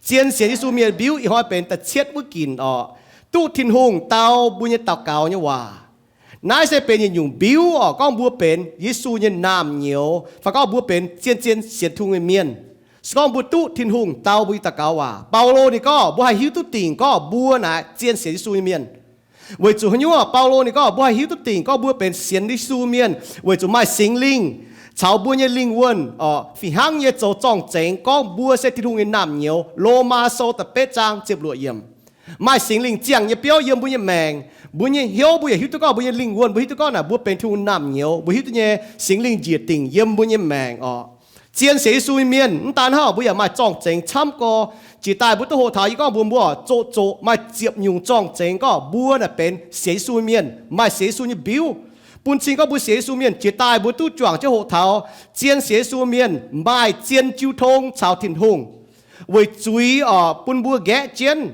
Zien sienx Yesu mienh mbiuv ih hnoi benx da'cietv wuov ginc orqc, duqv Tin-Hungh dau mbuo nyei daux gaux nyei waac. Naaiv se benx yietc nyungc mbiuv orqc, gorngv mbuo benx Yesu nyei naamh nyouz fai gorngv mbuo benx zien-zien sienx Tin-Hungh nyei mienh. Se gorngv mbuo duqv Tin-Hungh dau mbuo nyei daux gaux waac, Baulo ninh gorngv mbuo haih hiuv duqv dingc gorngv mbuo naaic zien sienx Yesu nyei mienh. Weic zuqc haaix nyungc, Baulo ninh gorngv mbuo haih hiuv duqv dingc gorngv mbuo benx sienx Yesu mienh, weic zuqc maaih Singx Lingh caux mbuo nyei lingh wuonh orqc, fih hnangv nyei zoux zorng-zengx gorngv mbuo se Tin-Hungh nyei naamh nyouz. Lomaa Sou da'betv zaang ziepc luoqc yiemc. Maaih Singx Lingh ziangh nyei biouv yiem mbuo nyei maengc, mbuo nyei hnyouv mbuo yaac hiuv duqv gorngv, mbuo nyei lingh wuonh mbuo hiuv duqv gorngv naaic mbuo benx Tin-Hungh naamh nyouz, mbuo hiuv duqv nyei. Singx Lingh njiec dingc yiem mbuo nyei maengc orqc. Zien sienx Yesu nyei mienh mv daan hnangv, mbuo yaac maaih zorng-zengx camv gorx. Jiex daaih mbuo duqv hoqc taux yie gorngv mbuo, mbuo oix zoqc zoqc maaih ziepc nyungc zorng-zengx gorngv mbuo naaic benx sienx Yesu nyei mienh, maaih sienx Yesu nyei mbiuv. Bun cing gorngv mbuo sienx Yesu mienh jiex daaih mbuo duqv juangc jienv hoqc taux zien sienx Yesu mienh maaih zien jiu tong caux Tin-Hungh. Weic zuiz orqc bun mbuo nqaeqv jienv,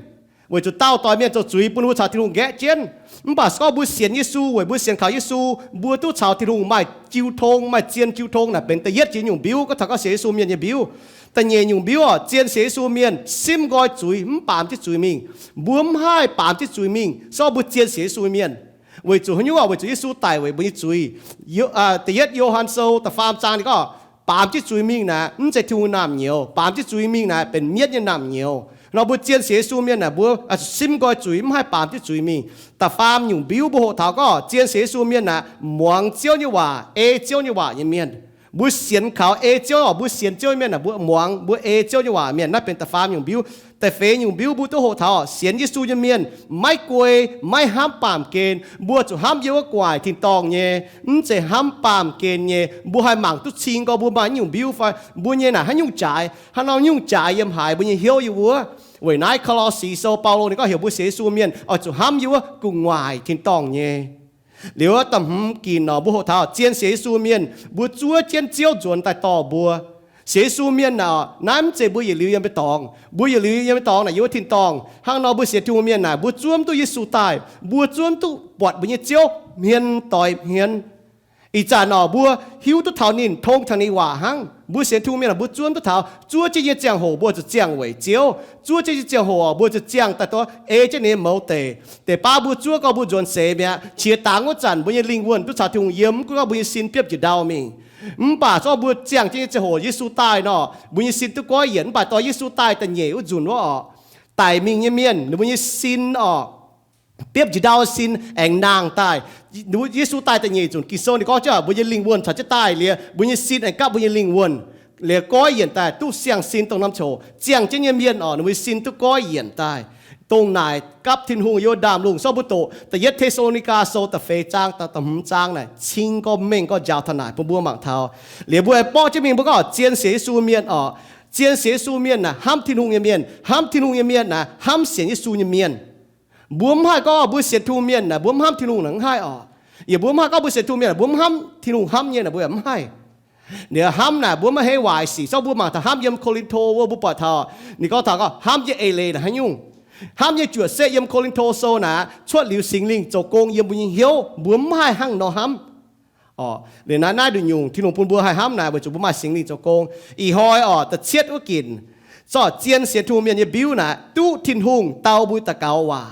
weic zuqc daauh doix mienh zoux zuiz bun mbuo caux Tin-Hungh nqaeqv jienv. Mv baac se gorngv mbuo sienx Yesu, weic mbuo sienx kaux Yesu, mbuo duqv caux Tin-Hungh maaih jiu tong, maaih zien jiu tong. Naaic benx da'yietv jiex nyungc mbiuv, gorngv taux gorngv sienx Yesu mienh nyei mbiuv. Da'nyeic nyungc mbiuv orqc, zien sienx Yesu mienh simv nqoi zuiz, mv baamz jienv zuiz mingh. Mbuo mv haih baamz jienv zuiz mingh se gorngv mbuo zien sienx Yesu mienh. Weic zuqc haaix nyungc orqc? Weic zuqc Yesu daic weic mbuo nyei zuiz. Da'yietv Yo^han Sou da'faam zaang ninh gorngv, baamz jienv zuiz mingh naaic mv zeiz Tin-Hungh nyei naamh nyouz. Baamz jienv zuiz mingh naaic benx mienv nyei naamh nyouz. Nor mbuo zien sienx Yesu mienh naaic mbuo simv nqoi zuiz, mv haih baamz jienv zuiz mingh. Da'faam nyungc mbiuv mbuo hoqc taux gorngv zien sienx Yesu mienh naaic muangx Ziouv nyei waac, ei Ziouv nyei waac nyei mienh. Mbuo sienx kaux ei Ziouv orqc, mbuo sienx Ziouv nyei mienh naaic mbuo muangx, mbuo ei Ziouv nyei waac mienh. Naaiv benx da'faam nyungc mbiuv. Da'feix nyungc mbiuv mbuo duqv hoqc taux sienx Yesu nyei mienh maiv guei, maiv hnamv baamh gen. Mbuo zuqc hnamv yiem wuov gu'nguaaic tin-dorngh nyei, mv zeiz hnamv baamh gen nyei. Mbuo haih mangc duqv cing gorx mbuo maaih nyungc mbiuv fai mbuo nyei naaic haaix nyungc jaaix, haaix nor nyungc jaaix yiem haaix mbuo nyei hnyouv yiem wuov. Weic naaiv Ko^lo^si Sou Baulo ninh gorngv heuc mbuo sienx Yesu mienh oix zuqc hnamv yiem wuov gu'nguaaic tin-dorngh nyei. Liuz da'hmz ginc nor mbuo hoqc taux zien sienx Yesu mienh mbuo zuov jienv Ziouv nzuonx daaih dorh mbuo. Sienx Yesu mienh naaic, naaiv mv zeiz mbuo yietc liuz yiem nyei dorngx. Mbuo yietc liuz yiem nyei dorngx naaic yiem wuov tin-dorngh. Hnangv nor mbuo sienx Tin-Hungh mienh naaic mbuo zuov mv duqv Yesu daaih, mbuo zuov mv duqv buatc mbuo nyei Ziouv hmien doix hmien. Ih zanc orqc mbuo hiuv duqv taux ninh, tong taux ninh waac hnangv. Mbuo sienx Tin-Hungh mienh naaic mbuo zuov mv duqv taux, zuov jienv nyei ziangh hoc mbuo zuqc ziangh weic Ziouv. Zuov jienv nyei ziangh hoc mbuo zuqc ziangh daaih duqv ei jienv ninh nyei mouz deic. Deix baav mbuo zuov gorngv mbuo nzuonx seix mi'aqv. Qiex dangx wuov zanc mbuo nyei lingh wuonh duqv caux Tin-Hungh yiem, mv gunv gorngv mbuo nyei sin biopv njiec ndau mingh. Mv baac zorqv mbuo ziangh jienv nyei ziangh hoc Yesu daaih nor, mbuo nyei sin duqv goiv yienc. Mv baac dorh Yesu daaih da'nyeic wuov nzunc wuov orqc, daic mingh nyei mienh ninh mbuo nyei sin orqc, biopv njiec ndau sin aengx nangh daaih. Yesu daaih da'nyeic nzunc Ging-Sou ninh gorngv jienv mbuo nyei lingh wuonh caux jienv daaih liuz, mbuo nyei sin aengx gapv mbuo nyei lingh wuonh, liuz goiv yienc daaih duqv siang-sin dongh norm ziangh hoc. Ziangh jienv nyei mienh orqc ninh mbuo nyei sin duqv goiv yienc daaih. Dongh naaic gapv Tin-Hungh yiem ndaamv-lungh. Sorng mbuo doqc da'yietv Te^saa^lo^ni^gaa Sou da'feix zaang, da'hmz zaang naaic cing gorx mengh gorx njaaux taux naaic bun mbuo mangc taux. Liuz mbuo aengx borqv jienv mingh mbuo gorngv zien sienx Yesu mienh orqc, zien sienx Yesu mienh naaic hnamv Tin-Hungh nyei mienh. Hnamv Tin-Hungh nyei mienh naaic hnamv sienx Yesu nyei mienh. Mbuo mv haih gorngv mbuo sienx Tin-Hungh mienh naaic mbuo mv hnamv Tin-Hungh naaic mv haih orqc. Yaac mbuo mv haih gorngv mbuo sienx Tin-Hungh mienh naaic mbuo mv hnamv Tin-Hungh hnamv nyei naaic mbuo yaac mv haih. Ninh hnamv naaic mbuo maiv heiv waaic sic. Zorqv mbuo mangc taux hnamv yiem Ko^lin^to wuov mbuo buatc taux ninh gorngv taux gorngv hnamv nyei eix leiz naaic haaix nyungc. Hnamv nyei juoqc setv yiem Ko^lin^to Sou naaic cuotv liuz Singx Lingh zoux gong yiem mbuo nyei hnyouv, mbuo mv haih hnangv nor hnamv. Orqc, liuz naaiv naaiv nduqc nyungc Tin-Hungh bun mbuo haih hnamv naaic weic zuqc mbuo maaih Singx Lingh zoux gong. Ih hnoi orqc da'cietv wuov ginc, zorqv zien sienx Tin-Hungh mienh nyei mbiuv naaic duqv Tin-Hungh dau mbuo daux gaux waac.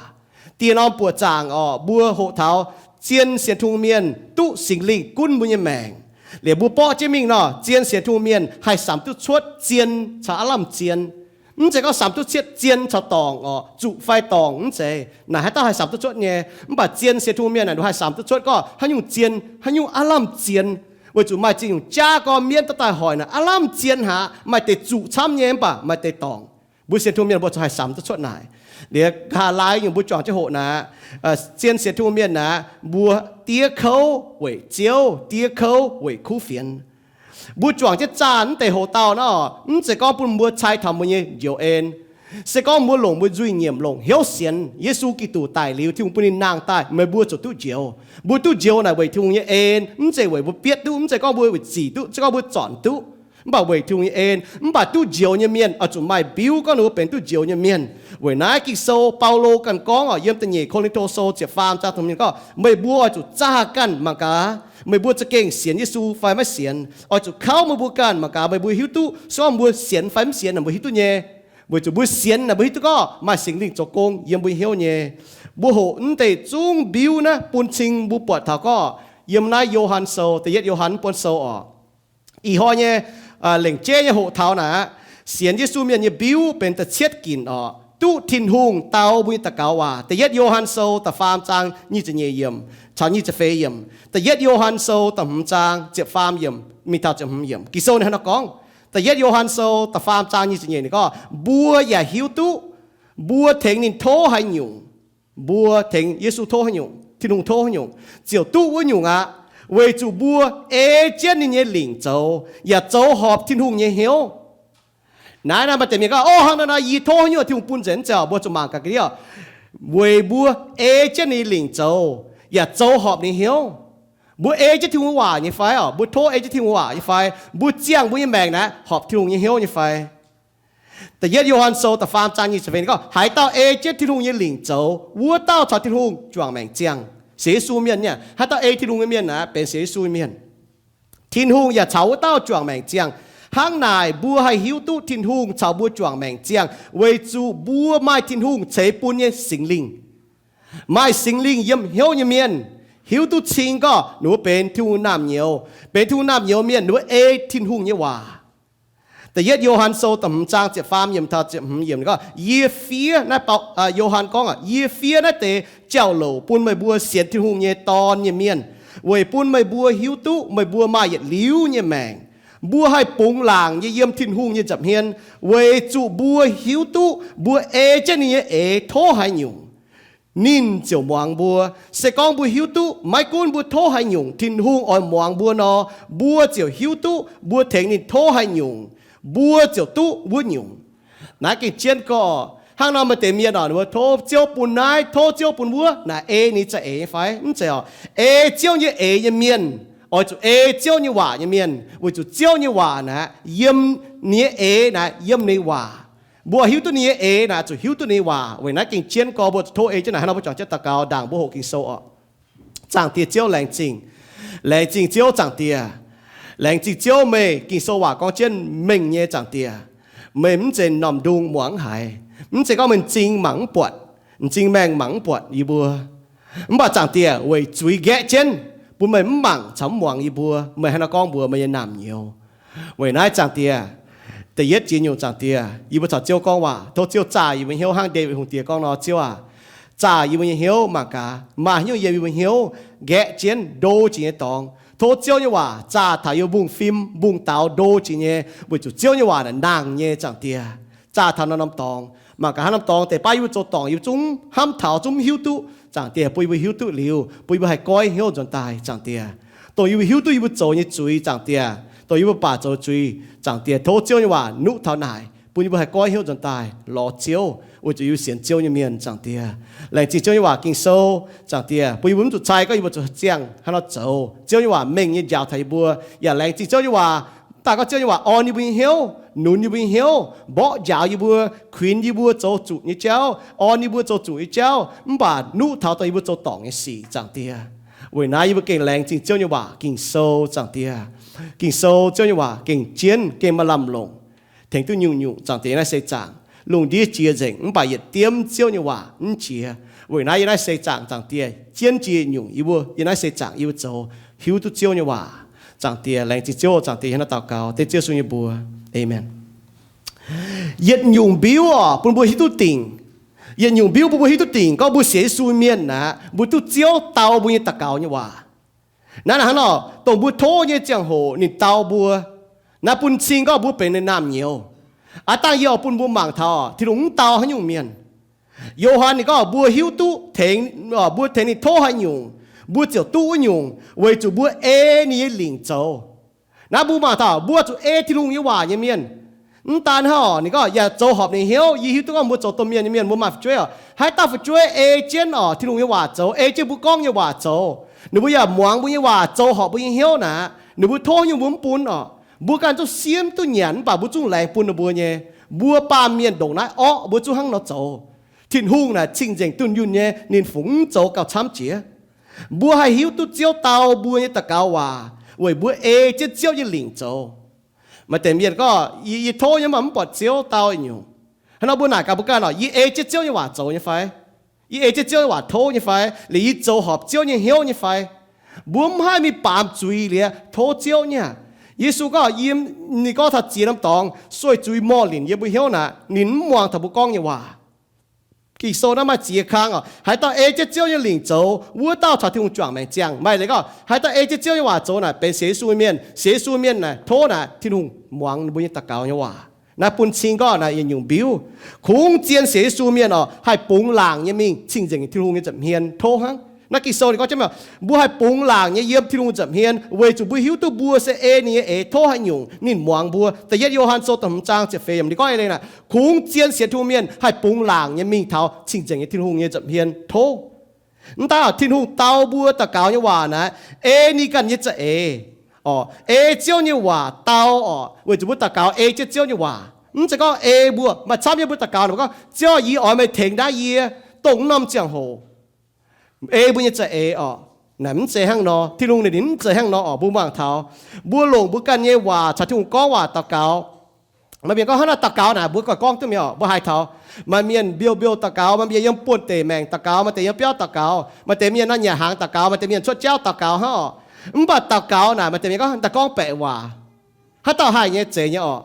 Diex norm buoqc zaangc orqc mbuo hoqc taux zien sienx Tin-Hungh mienh duqv Singx Lingh gunv mbuo nyei maengc. Liuz mbuo borqv jienv mingh nor, zien sienx Tin-Hungh mienh haih samx duqv cuotv zien caux aav lamh zien. Mv zeiz gorngv samx duqv cuotv zien caux dorngc orqc, zuqc fai dorngc mv zeiz. Naaic haaix dauh haih samx duqv cuotv nyei. Mv baac zien sienx Tin-Hungh mienh naaic ninh haih samx duqv cuotv gorngv haaix nyungc zien, haaix nyungc aav lamh zien. Weic zuqc maaih ziex nyungc jaav gorn mienv dorh daaih hoic naaic aav lamh zien haic, maaih deix zuqc camv nyei mv baac maaih deix dorngc. Mbuo sienx Tin-Hungh mienh mbuo zuqc haih samx duqv cuotv naaic. Liuz nqa'haav laai nyungc mbuo juangc jienv hoqc naaic, zien sienx Tin-Hungh mienh naaic mbuo diev kouv weic Ziouv, diev kouv weic kuv fienx. Mbuo juangc jienv zaah mv deix hoc-dauh nor, mv zeiz gorngv bun mbuo cai taux mbuo nyei njoux en. Se gorngv mbuo longc mbuo nzuih nyiemc longc hnyouv sienx Yesu Giduc daic liuz, Tin-Hungh bun ninh nangh daaih, meih mbuo ziouc duqv njoux. Mbuo duqv njoux naaic weic Tin-Hungh nyei en, mv zeiz weic mbuo bietv duqv, mv zeiz gorngv mbuo weic zic duqv, mv zeiz gorngv mbuo zornc duqv, mv baac weic Tin-Hungh nyei en. Mv baac duqv njoux nyei mienh oix zuqc maaih mbiuv gorngv ninh mbuo benx duqv njoux nyei mienh. Weic naaiv Ging-Sou Baulo ganh gorngv oc, yiem da'nyeic Ko^lin^to Sou ziepc faam zaang da'hmz gorngv, meih mbuo oix zuqc zaah ganh mangc gaax meih mbuo za'gengh sienx Yesu fai maiv sienx. Oix zuqc kauv meih mbuo ganh mangc gaax meih mbuo hiuv duqv, se gorngv mbuo sienx fai mv sienx, mbuo hiuv duqv nyei. Weic zuqc mbuo sienx naaic mbuo hiuv duqv gorngv maaih Singx Lingh zoux gong yiem mbuo hnyouv nyei. Mbuo hoqc naaiv deix zungv mbiuv naaiv bun cing mbuo buatc taux gorngv yiem naaiv Yo^han Sou, da'yietv Yo^han mv buonv sou oc. Ih hnoi nyei lengc jeiv nyei hoqc taux naaic aqv, sienx Yesu mienh nyei mbiuv benx da'cietv ginc oc, duqv Tin-Hungh dau mbuo nyei daux gaux waac. Da'yietv Yo^han Sou da'faam zaang nyic ziepc nyeic yiemc caux nyic ziepc feix yiemc. Da'yietv Yo^han Sou da'hmz zaang ziepc faam yiemc mingh taux ziepc hmz yiemc. Ging-Sou ninh hnangv naaiv gorngv, da'yietv Yo^han Sou da'faam zaang nyic ziepc nyeic ninh gorngv, mbuo yaac hiuv duqv mbuo tengx ninh tov haaix nyungc, mbuo tengx Yesu tov haaix nyungc, Tin-Hungh tov haaix nyungc, ziouc duqv wuov nyungc aqv, weic zuqc mbuo ei jienv ninh nyei lingc zoux, yaac zoux horpc Tin-Hungh nyei hnyouv. Naaiv naaiv maaih deix mienh gorngv, O, hnangv naaiv nor yie tov haaix nyungc Tin-Hungh bun nzengc, mv zeiz oc. Mbuo zuqc mangc gaax ga'ndiev, weic mbuo ei jienv ninh nyei lingc zoux yaac zoux horpc ninh hnyouv. Mbuo ei jienv Tin-Hungh waac nyei fai oc? Mbuo tov ei jienv Tin-Hungh waac nyei fai? Mbuo ziangh mbuo nyei maengc naaiv horpc Tin-Hungh nyei hnyouv nyei fai? Da'yietv Yo^han Sou da'faam zaang nyic ziepc feix ninh gorngv, haaix dauh ei jienv Tin-Hungh nyei lingc zoux, wuov dauh caux Tin-Hungh juangc maengc ziangh. Sienx Yesu mienh nyei, haaix dauh ei Tin-Hungh nyei mienh naaiv benx sienx Yesu nyei mienh. Tin-Hungh yaac caux wuov dauh juangc maengc ziangh. Hnangv naaic mbuo haih hiuv duqv Tin-Hungh caux mbuo juangc maengc ziangh weic zuqc mbuo maaih Tin-Hungh ceix bun nyei Singx Lingh. Maaih Singx Lingh yiem hnyouv nyei mienh hiuv duqv cing gorngv ninh mbuo benx Tin-Hungh naamh nyouz. Benx Tin-Hungh naamh nyouz mienh ninh mbuo ei Tin-Hungh nyei waac. Da'yietv Yo^han Sou da'hmz zaang ziepc faam yiemc taux ziepc hmz yiemc gorngv, Yie fiev naaiv, Yo^han gorngv aqv, yie fiev naaiv deix jauv-louc bun meih mbuo sienx Tin-Hungh nyei Dorn nyei mienh, weic bun meih mbuo hiuv duqv meih mbuo maaih yietc liuz nyei maengc. Mbuo haih bungx laangc nyei yiem Tin-Hungh nyei nza'hmien, weic zuqc mbuo hiuv duqv mbuo ei jienv ninh nyei eix tov haaix nyungc, ninh ziouc muangx mbuo. Se gorngv mbuo hiuv duqv maiv gunv mbuo tov haaix nyungc Tin-Hungh oix muangx mbuo nor, mbuo ziouc hiuv duqv mbuo tengx ninh tov haaix nyungc, mbuo ziouc duqv wuov nyungc. Naaiv gengh jienv gorx. Hnangv nor maaih deix mienh oc, ninh mbuo tov Ziouv bun naaiv, tov Ziouv bun wuov, naaic ei ninh za'eix nyei fai? Mv zeiz oc. Ei Ziouv nyei eix nyei mienh, oix zuqc ei Ziouv nyei waac nyei mienh, weic zuqc Ziouv nyei waac naaic yiem, ninh nyei eix naaic yiem ninh nyei waac. Mbuo hiuv duqv ninh nyei eix naaic zuqc hiuv duqv ninh nyei waac. Weic naaiv gengh jienv gorx mbuo zuqc tov ei jienv naaic. Hnangv nor mbuo juangc jienv daux gaux ndaangc mbuo hoqc Ging-Sou oc. Zaangc Diex Ziouv, laengz zingh. Laengz zingh Ziouv Zaangc Diex. Laengz zingh Ziouv, meih Ging-Sou waac gorngv jienv mengh nyei Zaangc Diex. Meih mv zeiz norm ndung muangx mv haiz. Mv zeiz gorngv meih m'zing mangc mv buatc, m'zing maengh mangc mv buatc yie mbuo. Mv baac Zaangc Diex, weic zuiz nqaeqv jienv, bun meih mv mangc caux mv muangx yie mbuo. Meih hnangv nor gorngv mbuox meih nyei naamh nyouz. Weic naaiv Zaangc Diex, da'yietv jiex nyungc Zaangc Diex, yie mbuo caux Ziouv gorngv waac, tov Ziouv zaah yie mbuo hnyouv hnangv Ndaawitv Hungh Diex gorngv nor, Ziouv aac, zaah yie mbuo nyei hnyouv mangc gaax maaih haaix nyungc yiem yie mbuo hnyouv nqaeqv jienv ndo jiex nyei dorngx. Tov Ziouv nyei waac zaah taux yie mbuo mbungv fim mbungv daux ndo jiex nyei, weic zuqc Ziouv nyei waac naaic nangh nyei Zaangc Diex. Zaah taux norm-norm dorngx, mangc gaax haaix norm dorngx deix baav yie mbuo zoux dorngc yie mbuo zungv hnamv taux, zungv mv hiuv duqv. Zaangc Diex, bun yie mbuo hiuv duqv liuz, bun yie mbuo haih goiv hnyouv nzuonx daaih, Zaangc Diex. Dongh yie mbuo hiuv duqv yie mbuo zoux nyei zuiz, Zaangc Diex, dongh yie mbuo baac zoux zuiz, Zaangc Diex, tov Ziouv nyei waac nuqv taux naaic, bun yie mbuo haih goiv hnyouv nzuonx daaih lorz Ziouv, weic zuqc yie mbuo sienx Ziouv nyei mienh, Zaangc Diex. Laengz zingh Ziouv nyei waac Ging-Sou, Zaangc Diex, bun yie mbuo mv zuqc cai gorngv yie mbuo zuqc ziangh haaix nor zoux. Ziouv nyei waac mengh nyei njaaux taux yie mbuo, yaac laengz zingh Ziouv nyei waac, mv daaih gorngv Ziouv nyei waac orn yie mbuo nyei hnyouv, nunz yie mbuo nyei hnyouv, mborqv njaaux yie mbuo, kuinx yie mbuo zoux zuqc nyei jauv, orn yie mbuo zoux zuqc nyei jauv, mv baac nuqv taux dongh yie mbuo zoux dorngc nyei sic, Zaangc Diex. Weic naaiv yie mbuo gengh laengz zingh Ziouv nyei waac Ging-Sou, Zaangc Diex. Ging-Sou, Ziouv nyei waac gengh jienv, gengh maaih lamh longc, tengx duqv nyungc-nyungc, Zaangc Diex. Yie naaiv seix zaangc lungh ndiev jiex nzengc, mv baac yietc diemv Ziouv nyei waac mv jiex. Weic naaiv yie naaiv seix zaangc, Zaangc Diex, jienv jiex nyungc yie mbuo, yie naaiv seix zaangc yie mbuo zoux hiuv duqv Ziouv nyei waac. Zaangc Diex, laengz zingh Ziouv. Zaangc Diex, hnangv naaiv daux gaux dengv Ziouv Yesu nyei mbuox. Aamen. Yietc nyungc mbiuv oc, bun mbuo hiuv duqv dingc. Yietc nyungc mbiuv bun mbuo hiuv duqv dingc gorngv mbuo sienx Yesu mienh aqv, mbuo duqv Ziouv dau mbuo nyei daux gaux nyei waac. Naaiv hnangv nor, dongh mbuo tov nyei ziangh hoc ninh dau mbuo. Naaiv bun cing gorngv mbuo benx ninh naamh nyouz. Aav dangh yie oix bun mbuo mangc taux Tin-Hungh mv dau haaix nyungc mienh. Yo^han ninh gorngv mbuo hiuv duqv tengx, mbuo tengx ninh tov haaix nyungc, mbuo ziouc duqv wuov nyungc, weic zuqc mbuo ei ninh nyei lingc zoux. Naaiv mbuo mangc taux mbuo zuqc ei Tin-Hungh nyei waac nyei mienh. Mv daan hnangv, ninh gorngv yaac zoux horpc ninh hnyouv. Yie hiuv duqv gorngv mbuo zoux domh mienh nyei mienh mbuo maaih fu'jueiv oc. Haaix dauh fu'jueiv ei jienv oc Tin-Hungh nyei waac zoux, ei jienv mbuo gorngv nyei waac zoux, ninh mbuo yaac muangx mbuo nyei waac zoux horpc mbuo nyei hnyouv naaic, ninh mbuo tov nyungc mbuo mv bun oc. Mbuo ganh zungv siemv duqv nyanc mv baac mbuo zungv laengz bun ninh mbuo nyei. Mbuo baamh mienh ndongc naaiv orqv mbuo zungv hnangv nor zoux. Tin-Hungh naaic cing-nzengc dunh yunh nyei, ninh fungc mv zoux gauh camv jiex. Mbuo haih hiuv duqv Ziouv dau mbuo nyei daux gaux waac weic mbuo ei jienv Ziouv nyei lingc zoux. Maaih deix mienh gorngv, yie, yie tov nyei mv baac mv buatc Ziouv dau nyungc. Hnangv nor mbuo naaic gaax mbuo ganh oc, yie ei jienv Ziouv nyei waac zoux nyei fai? Yie ei jienv Ziouv nyei waac tov nyei fai? Liuz yie zoux horpc Ziouv nyei hnyouv nyei fai? Mbuo mv haih mingh baamz zuiz liuz tov Ziouv nyei. Yesu gorngv yiem, ninh gorngv taux ziex norm dorngx sueih zuiz morh linc yiem mbuo hnyouv naaic, ninh mv muangx taux mbuo gorngv nyei waac. Ging-Sou naaiv maaih ziex kang oc. Haaix dauh ei jienv Ziouv nyei lingc zoux, wuov dauh caux Tin-Hungh juangc maengc ziangh. Maaih leiz gorngv haaix dauh ei jienv Ziouv nyei waac zoux naaic benx sienx Yesu nyei mienh. Sienx Yesu mienh naaic tov naaic Tin-Hungh muangx ninh mbuo nyei daux gaux nyei waac. Naaiv bun cing gorngv naaic yietc nyungc mbiuv. Kungx zien sienx Yesu mienh oc, haih bungx laangc nyei mingh cing-nzengc Tin-Hungh nyei nza'hmien tov hnangv. Naaiv Ging-Sou ninh gorngv, mbuo haih bungx laangc nyei yiem Tin-Hungh nza'hmien weic zuqc mbuo hiuv duqv mbuo se ei ninh nyei eix tov haaix nyungc ninh muangx mbuo. Da'yietv Yo^han Sou da'hmz zaang ziepc feix yiemc ninh gorngv eix leiz naaic, kungx zien sienx Tin-Hungh mienh haih bungx laangc nyei mingh taux cing-nzengc nyei Tin-Hungh nyei nza'hmien tov. Mv daan Tin-Hungh dau mbuo daux gaux nyei waac naaic, ei ninh ganh nyei za'eix oc, ei Ziouv nyei waac dau oc, weic zuqc mbuo daux gaux ei jienv Ziouv nyei waac. Mv zeiz gorngv ei mbuo, maaih camv nyei mbuo daux gaux naaic mbuo gorngv, Ziouv aah, yie oix meih tengx naaiv yie dongh wuov norm ziangh hoc. Ei mbuo nyei za'eix oc. Naaic mv zeiz hnangv nor. Tin-Hungh ninh mv zeiz hnangv nor oc. Mbuo mangc taux mbuo longc mbuo ganh nyei waac caux Tin-Hungh gorngv waac daux gaux. Maaih mienh gorngv, hnangv naaiv daux gaux naaic mbuo ganh gorngv duqv mi'aqv oc, mbuo haiz taux maaih mienh mbiouh mbiouh daux gaux, maaih mienh yiem buonh deic maengc daux gaux, maaih deix yiem biauv daux gaux, maaih deix mienh naaiv nyanc hnaangx daux gaux, maaih deix mienh cuotv jauv daux gaux hnangv oc. Mv baac daux gaux naaic maaih deix mienh gorngv, daaih gorngv baeqc waac. Haaix dauh haih nyei zeiz nyei oc.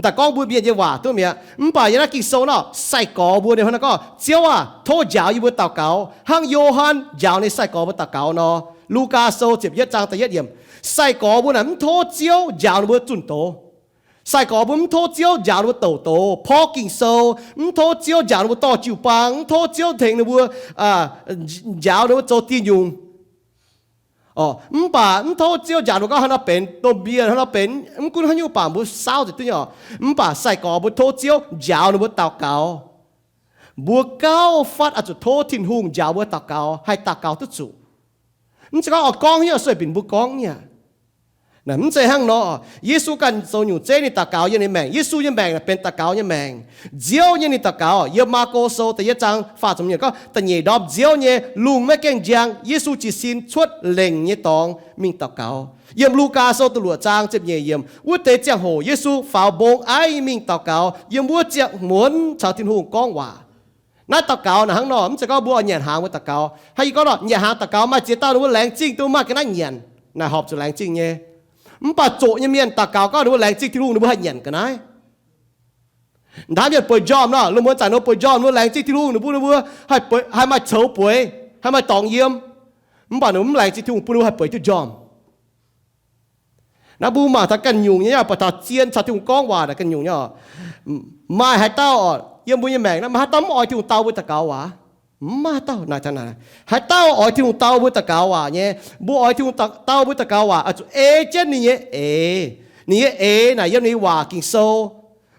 Daaih gorngv mbuo mienh nyei waac duqv mi'aqv. Mv baac yiem naaiv Ging-Sou nor, sai-gorx mbuo ninh hnangv naaiv gorngv, Ziouv aah, tov njaaux yie mbuo daux gaux hnangv Yo^han njaaux ninh sai-gorx mbuo daux gaux nor. Lugaa Sou ziepc yietv zaang da'yietv yiemc, sai-gorx mbuo naaic mv tov Ziouv njaaux ninh mbuo zunh doz. Sai-gorx mbuo mv tov Ziouv njaaux ninh mbuo douc doz porv Ging-Sou, mv tov Ziouv njaaux ninh mbuo dorh jiu-baang, mv tov Ziouv tengx ninh mbuo, njaaux ninh mbuo zoux dieh nyungc. Mv baac mv tov Ziouv njaaux ninh mbuo gorngv hnangv nor benx domh mienh, hnangv nor benx, mv gunv haaix nyungc baac mbuo saauv nzengc duqv nyei oc. Mv baac sai-gorx mbuo tov Ziouv njaaux ninh mbuo daux gaux. Mbuo gauh fatv oix zuqc tov Tin-Hungh njaaux mbuo daux gaux haih daux gaux duqv zuqc. Mv zeiz gorngv oix gorngv nyei oc, sueih binc mbuo gorngv nyei aqv. Mv zeiz hnangv nor. Yesu ganh zoux nyungc zeiv ninh daux gaux yiem ninh maengc. Yesu nyei maengc naaic benx daux gaux nyei maengc. Nziouv nyei ninh daux gaux. Yiem Maako Sou da'yietv zaang faah ziepc nyeic gorngv, da'nyeic ndorm nziouv nyei, lungh maiv gaengh njang, Yesu jiez sin cuotv lengc nyei dorngx mingh daux gaux. Yiem Lugaa Sou da'luoqc zaang ziepc nyeic yiemc, wuov deix ziangh hoc Yesu faaux mbong aiv nyei mingh daux gaux yiem wuov ziangh muonz caux Tin-Hungh gorngv waac. Naaiv daux gaux naaic hnangv nor, mv zeiz gorngv mbuo oix nyanc hnaangx mbuo daux gaux. Hnangv yie gorngv nor, nyanc hnaangx daux gaux maaih ziex dauh ninh mbuo laengz zingh duqv maiv ga'naaiv nyanc. Naaic horpc zuqc laengz zingh nyei. Mv baac zoqc nyei mienh daux gaux gorngv ninh mbuo laengz zingh Tin-Hungh ninh mbuo haih nyanc ga'naaiv. Ndaamv mienh bueix njormh nor, lungh muonz zanc ninh mbuo bueix njormh ninh mbuo laengz zingh Tin-Hungh ninh mbuo, ninh mbuo haih bueix, haih maaih coux bueix, haih maaih dorngx yiem. Mv baac ninh mbuo mv laengz zingh Tin-Hungh bun ninh mbuo haih bueix duqv njormh. Naaiv mbuo mangc taux ganh nyungc nyei, buatc taux zien caux Tin-Hungh gorngv waac naaic ganh nyungc nyei oc. Maaih haaix dauh oc, yiem mbuo nyei maengc naaiv maaih haaix dauh mv oix Tin-Hungh dau mbuo daux gaux waac? Mv maaih dauh naaic taux naaic. Haaix dauh oix Tin-Hungh dau mbuo daux gaux waac nyei, mbuo oix Tin-Hungh dau mbuo daux gaux waac oix zuqc ei jienv ninh nyei eix. Ninh nyei eix naaic yiem ninh nyei waac Ging-Sou.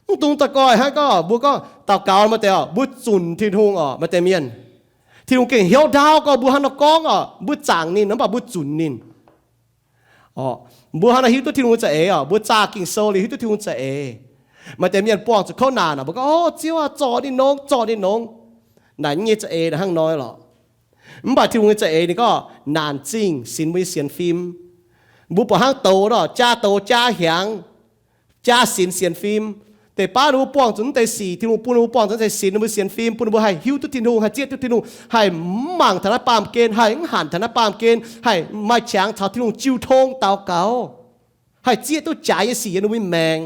Mv dungx daaih goih hnangv gorngv mbuo gorngv daux gaux maaih deix oc, mbuo zunc Tin-Hungh oc, maaih deix mienh. Tin-Hungh gengh hnyouv ndaauv gorngv mbuo hnangv nor gorngv oc, mbuo zaangc ninh mv baac mbuo zunc ninh. Mbuo hnangv nor hiuv duqv Tin-Hungh nyei za'eix oc, mbuo zaah Ging-Sou liuz hiuv duqv Tin-Hungh za'eix. Maaih deix mienh buangh zuqc kouv naanc oc, mbuo gorngv, O Ziouv aah, zorc ninh nongx, zorc ninh nongx. Naaic nyei za'eix naaic hnangv nor lorqc. Mv baac Tin-Hungh nyei za'eix ninh gorngv naanc zingh sinx mbuo nyei sienx fim. Mbuo buatc hnangv douz nor, jaa douz jaa hiaangx, jaa sinx sienx fim. Deix baav ninh mbuo buangh zuqc naaiv deix sic, Tin-Hungh bun ninh mbuo buangh zuqc naaiv deix sinx ninh mbuo sienx fim, bun ninh mbuo haih hiuv duqv Tin-Hungh, haih zieqv duqv Tin-Hungh, haih mv mangc taux naaiv baamh gen, haih mv hanc taux naaiv baamh gen, haih maaih qangx caux Tin-Hungh jiu tong daux gaux, haih zieqv duqv jaaix nyei sic yiem ninh mbuo nyei maengc.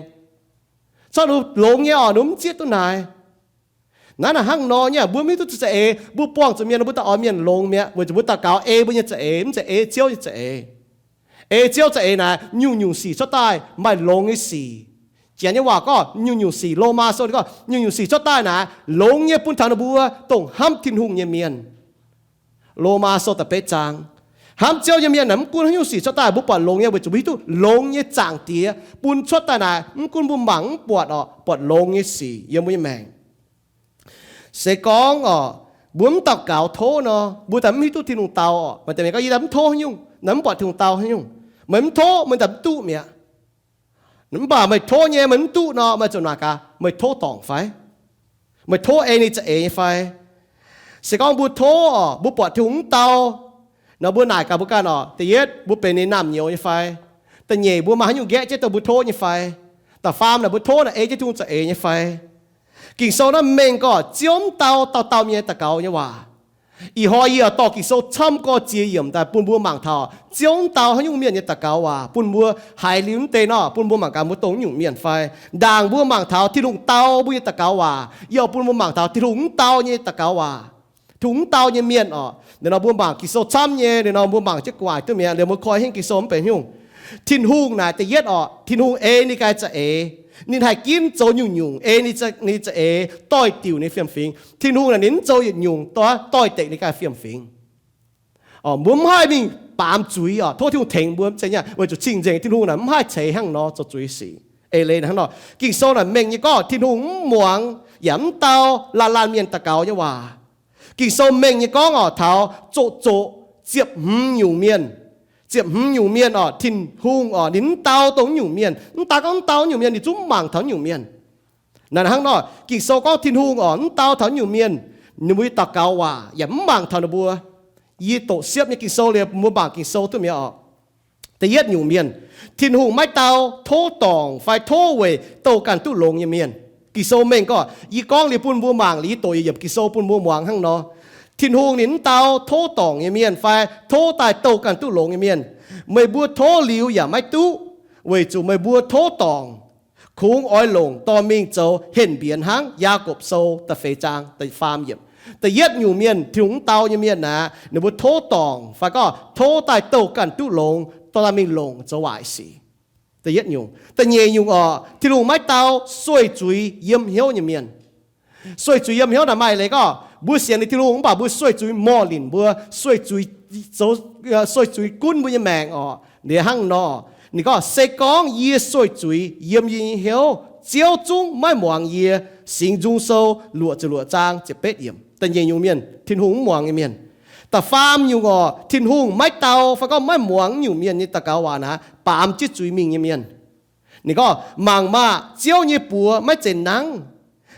Corc ninh mbuo longx nyei oc, ninh mbuo mv zieqv duqv naaic. Naaiv naaic hnangv nor nyei, mbuo mv hiuv duqv za'eix, mbuo buangh zuqc mienh, mbuo daaih oix mienh longx mi'aqv, weic zuqc mbuo daux gaux ei mbuo nyei za'eix, mv zeiz ei Ziouv nyei za'eix. Ei Ziouv za'eix naaic, nyungc-nyungc sic cuotv daaih maaih longx nyei sic. Janx nyei waac gorngv nyungc-nyungc sic, Lomaa Sou gorngv nyungc-nyungc sic cuotv daaih naaic longx nyei bun taux ninh mbuo dongh hnamv Tin-Hungh nyei mienh. Lomaa Sou da'betv zaang. Hnamv Ziouv nyei mienh naaic mv gunv haaix nyungc sic cuotv daaih mbuo buatc longx nyei, weic zuqc mbuo hiuv duqv longx nyei zaangc Diex bun cuotv daaih naaic mv gunv mbuo mangc mv buatc oc, buatc longx nyei sic yiem mbuo nyei maengc. Se gorngv oc, mbuo mv daux gaux tov nor, mbuo daaih mv hiuv duqv Tin-Hungh dau oc. Maaih deix mienh gorngv, Yie daaih mv tov haaix nyungc, naaic mv buatc Tin-Hungh dau haaix nyungc. Meih mv tov, meih daaih mv duqv mi'aqv. Mv baac meih tov nyei, meih mv duqv nor, meih zuqc naaic gaax, meih tov dorngc fai? Meih tov ei ninh za'eix nyei fai? Se gorngv mbuo tov oc, mbuo buatc Tin-Hungh mv dau, nor mbuo naaic gaax mbuo ganh oc, da'yietv mbuo benx ninh naamh nyouz nyei fai? Da'nyeic mbuo maaih haaix nyungc nqaeqv jienv dongh mbuo tov nyei fai? Da'faam naaic mbuo tov naaic ei jienv Tin-Hungh za'eix nyei fai? Ging-Sou naaiv mengh gorngv Ziouv mv dau dauh dauh mienh nyei daux gaux nyei waac. Ih hnoi yie dorh Ging-Sou camv gorx ziex yiemc daaih bun mbuo mangc taux Ziouv mv dau haaix nyungc mienh nyei daux gaux waac, bun mbuo haiz liuz mv deix nor, bun mbuo mangc gaax mbuo dongh nyungc mienh fai. Ndaangc mbuo mangc taux Tin-Hungh dau mbuo nyei daux gaux waac, yie oix bun mbuo mangc taux Tin-Hungh mv dau nyei daux gaux waac. Tin-Hungh mv dau nyei mienh orqc, naaiv nor mbuo mangc Ging-Sou camv nyei, naaiv nor mbuo mangc jienv gu'nguaaic duqv mi'aqv, liuz mbuo koi henv Ging-Sou mv benx haaix nyungc. Tin-Hungh naaic da'yietv orqc, Tin-Hungh ei ninh ganh za'eix. Ninh haih ginv zoux nyungc-nyungc ei ninh, ninh za'eix doix-diuc ninh fiem-fingx. Tin-Hungh naaic ninh mv zoux yietc nyungc doix-dekc ninh ganh fiem-fingx. Mbuo mv haih mingh baamz zuiz orqc, tov Tin-Hungh tengx mbuo mv zeiz nyei, weic zuqc cing-nzengc Tin-Hungh naaic mv haih ceix hnangv nor zoux zuiz sic. Eix leiz hnangv nor, Ging-Sou naaic mengh nyei gorngv Tin-Hungh mv muangx yaac mv dau laanh laanh mienh daux gaux nyei waac. Ging-Sou mengh nyei gorngv orqc, taux zoqc zoqc ziepc hmz nyungc mienh. Ziepc hmz nyungc mienh orqc, Tin-Hungh orqc, ninh mv dau dongh nyungc mienh. Mv daaih gorngv mv dau nyungc mienh, ninh zungv mv mangc taux nyungc mienh. Naaic hnangv nor, Ging-Sou gorngv Tin-Hungh orqc, mv dau taux nyungc mienh, ninh mbuo nyei daux gaux waac yaac mv mangc taux ninh mbuo. Yie doqc siepv nyei Ging-Sou liuz mbuo mangc Ging-Sou duqv mi'aqv orqc. Da'yietv nyungc mienh, Tin-Hungh maiv dau tov dorngc fai tov weic douh ganh duqv longx nyei mienh. Ging-Sou mengh gorngv, yie gorngv liuz bun mbuo mangc, liuz yie doqc yietc yiemc Ging-Sou bun mbuo muangx hnangv nor. Tin-Hungh ninh mv dau tov dorngc nyei mienh fai tov daaih douh ganh duqv longx nyei mienh. Meih mbuo tov liuz yaac maiv duqv, weic zuqc meih mbuo tov dorngc kungx oix longc dorh mingh zoux henh mbienx hnangv. Yaagorpc Sou da'feix zaang da'faam yiemc. Da'yietv nyungc mienh, Tin-Hungh mv dau nyei mienh aeqv, ninh mbuo tov dorngc fai gorngv tov daaih douh ganh duqv longx, dorh daaih mingh longc zoux waaic sic. Da'yietv nyungc. Da'nyeic nyungc orqc, Tin-Hungh maiv dau sueih zuiz yiem hnyouv nyei mienh. Sueih zuiz yiem hnyouv naaic maaih leiz gorngv mbuo sienx liuz Tin-Hungh mv baac mbuo sueih zuiz morh linc mbuo, sueih zuiz zoux, sueih zuiz gunv mbuo nyei maengc orqc. Liuz hnangv nor, ninh gorngv, se gorngv yie sueih zuiz yiem yie nyei hnyouv, Ziouv zungv maiv muangx yie. Singx Nzung Sou luoqc ziepc luoqc zaang ziepc betv yiemc. Da'nyeic nyungc mienh, Tin-Hungh mv muangx nyei mienh. Da'faam nyungc orqc, Tin-Hungh maiv dau fai gorngv maiv muangx nyungc mienh nyei daux gaux waac naaic, baamz jienv zuiz mingh nyei mienh. Ninh gorngv, mangc maah! Ziouv nyei buoz maiv zeiz nangv,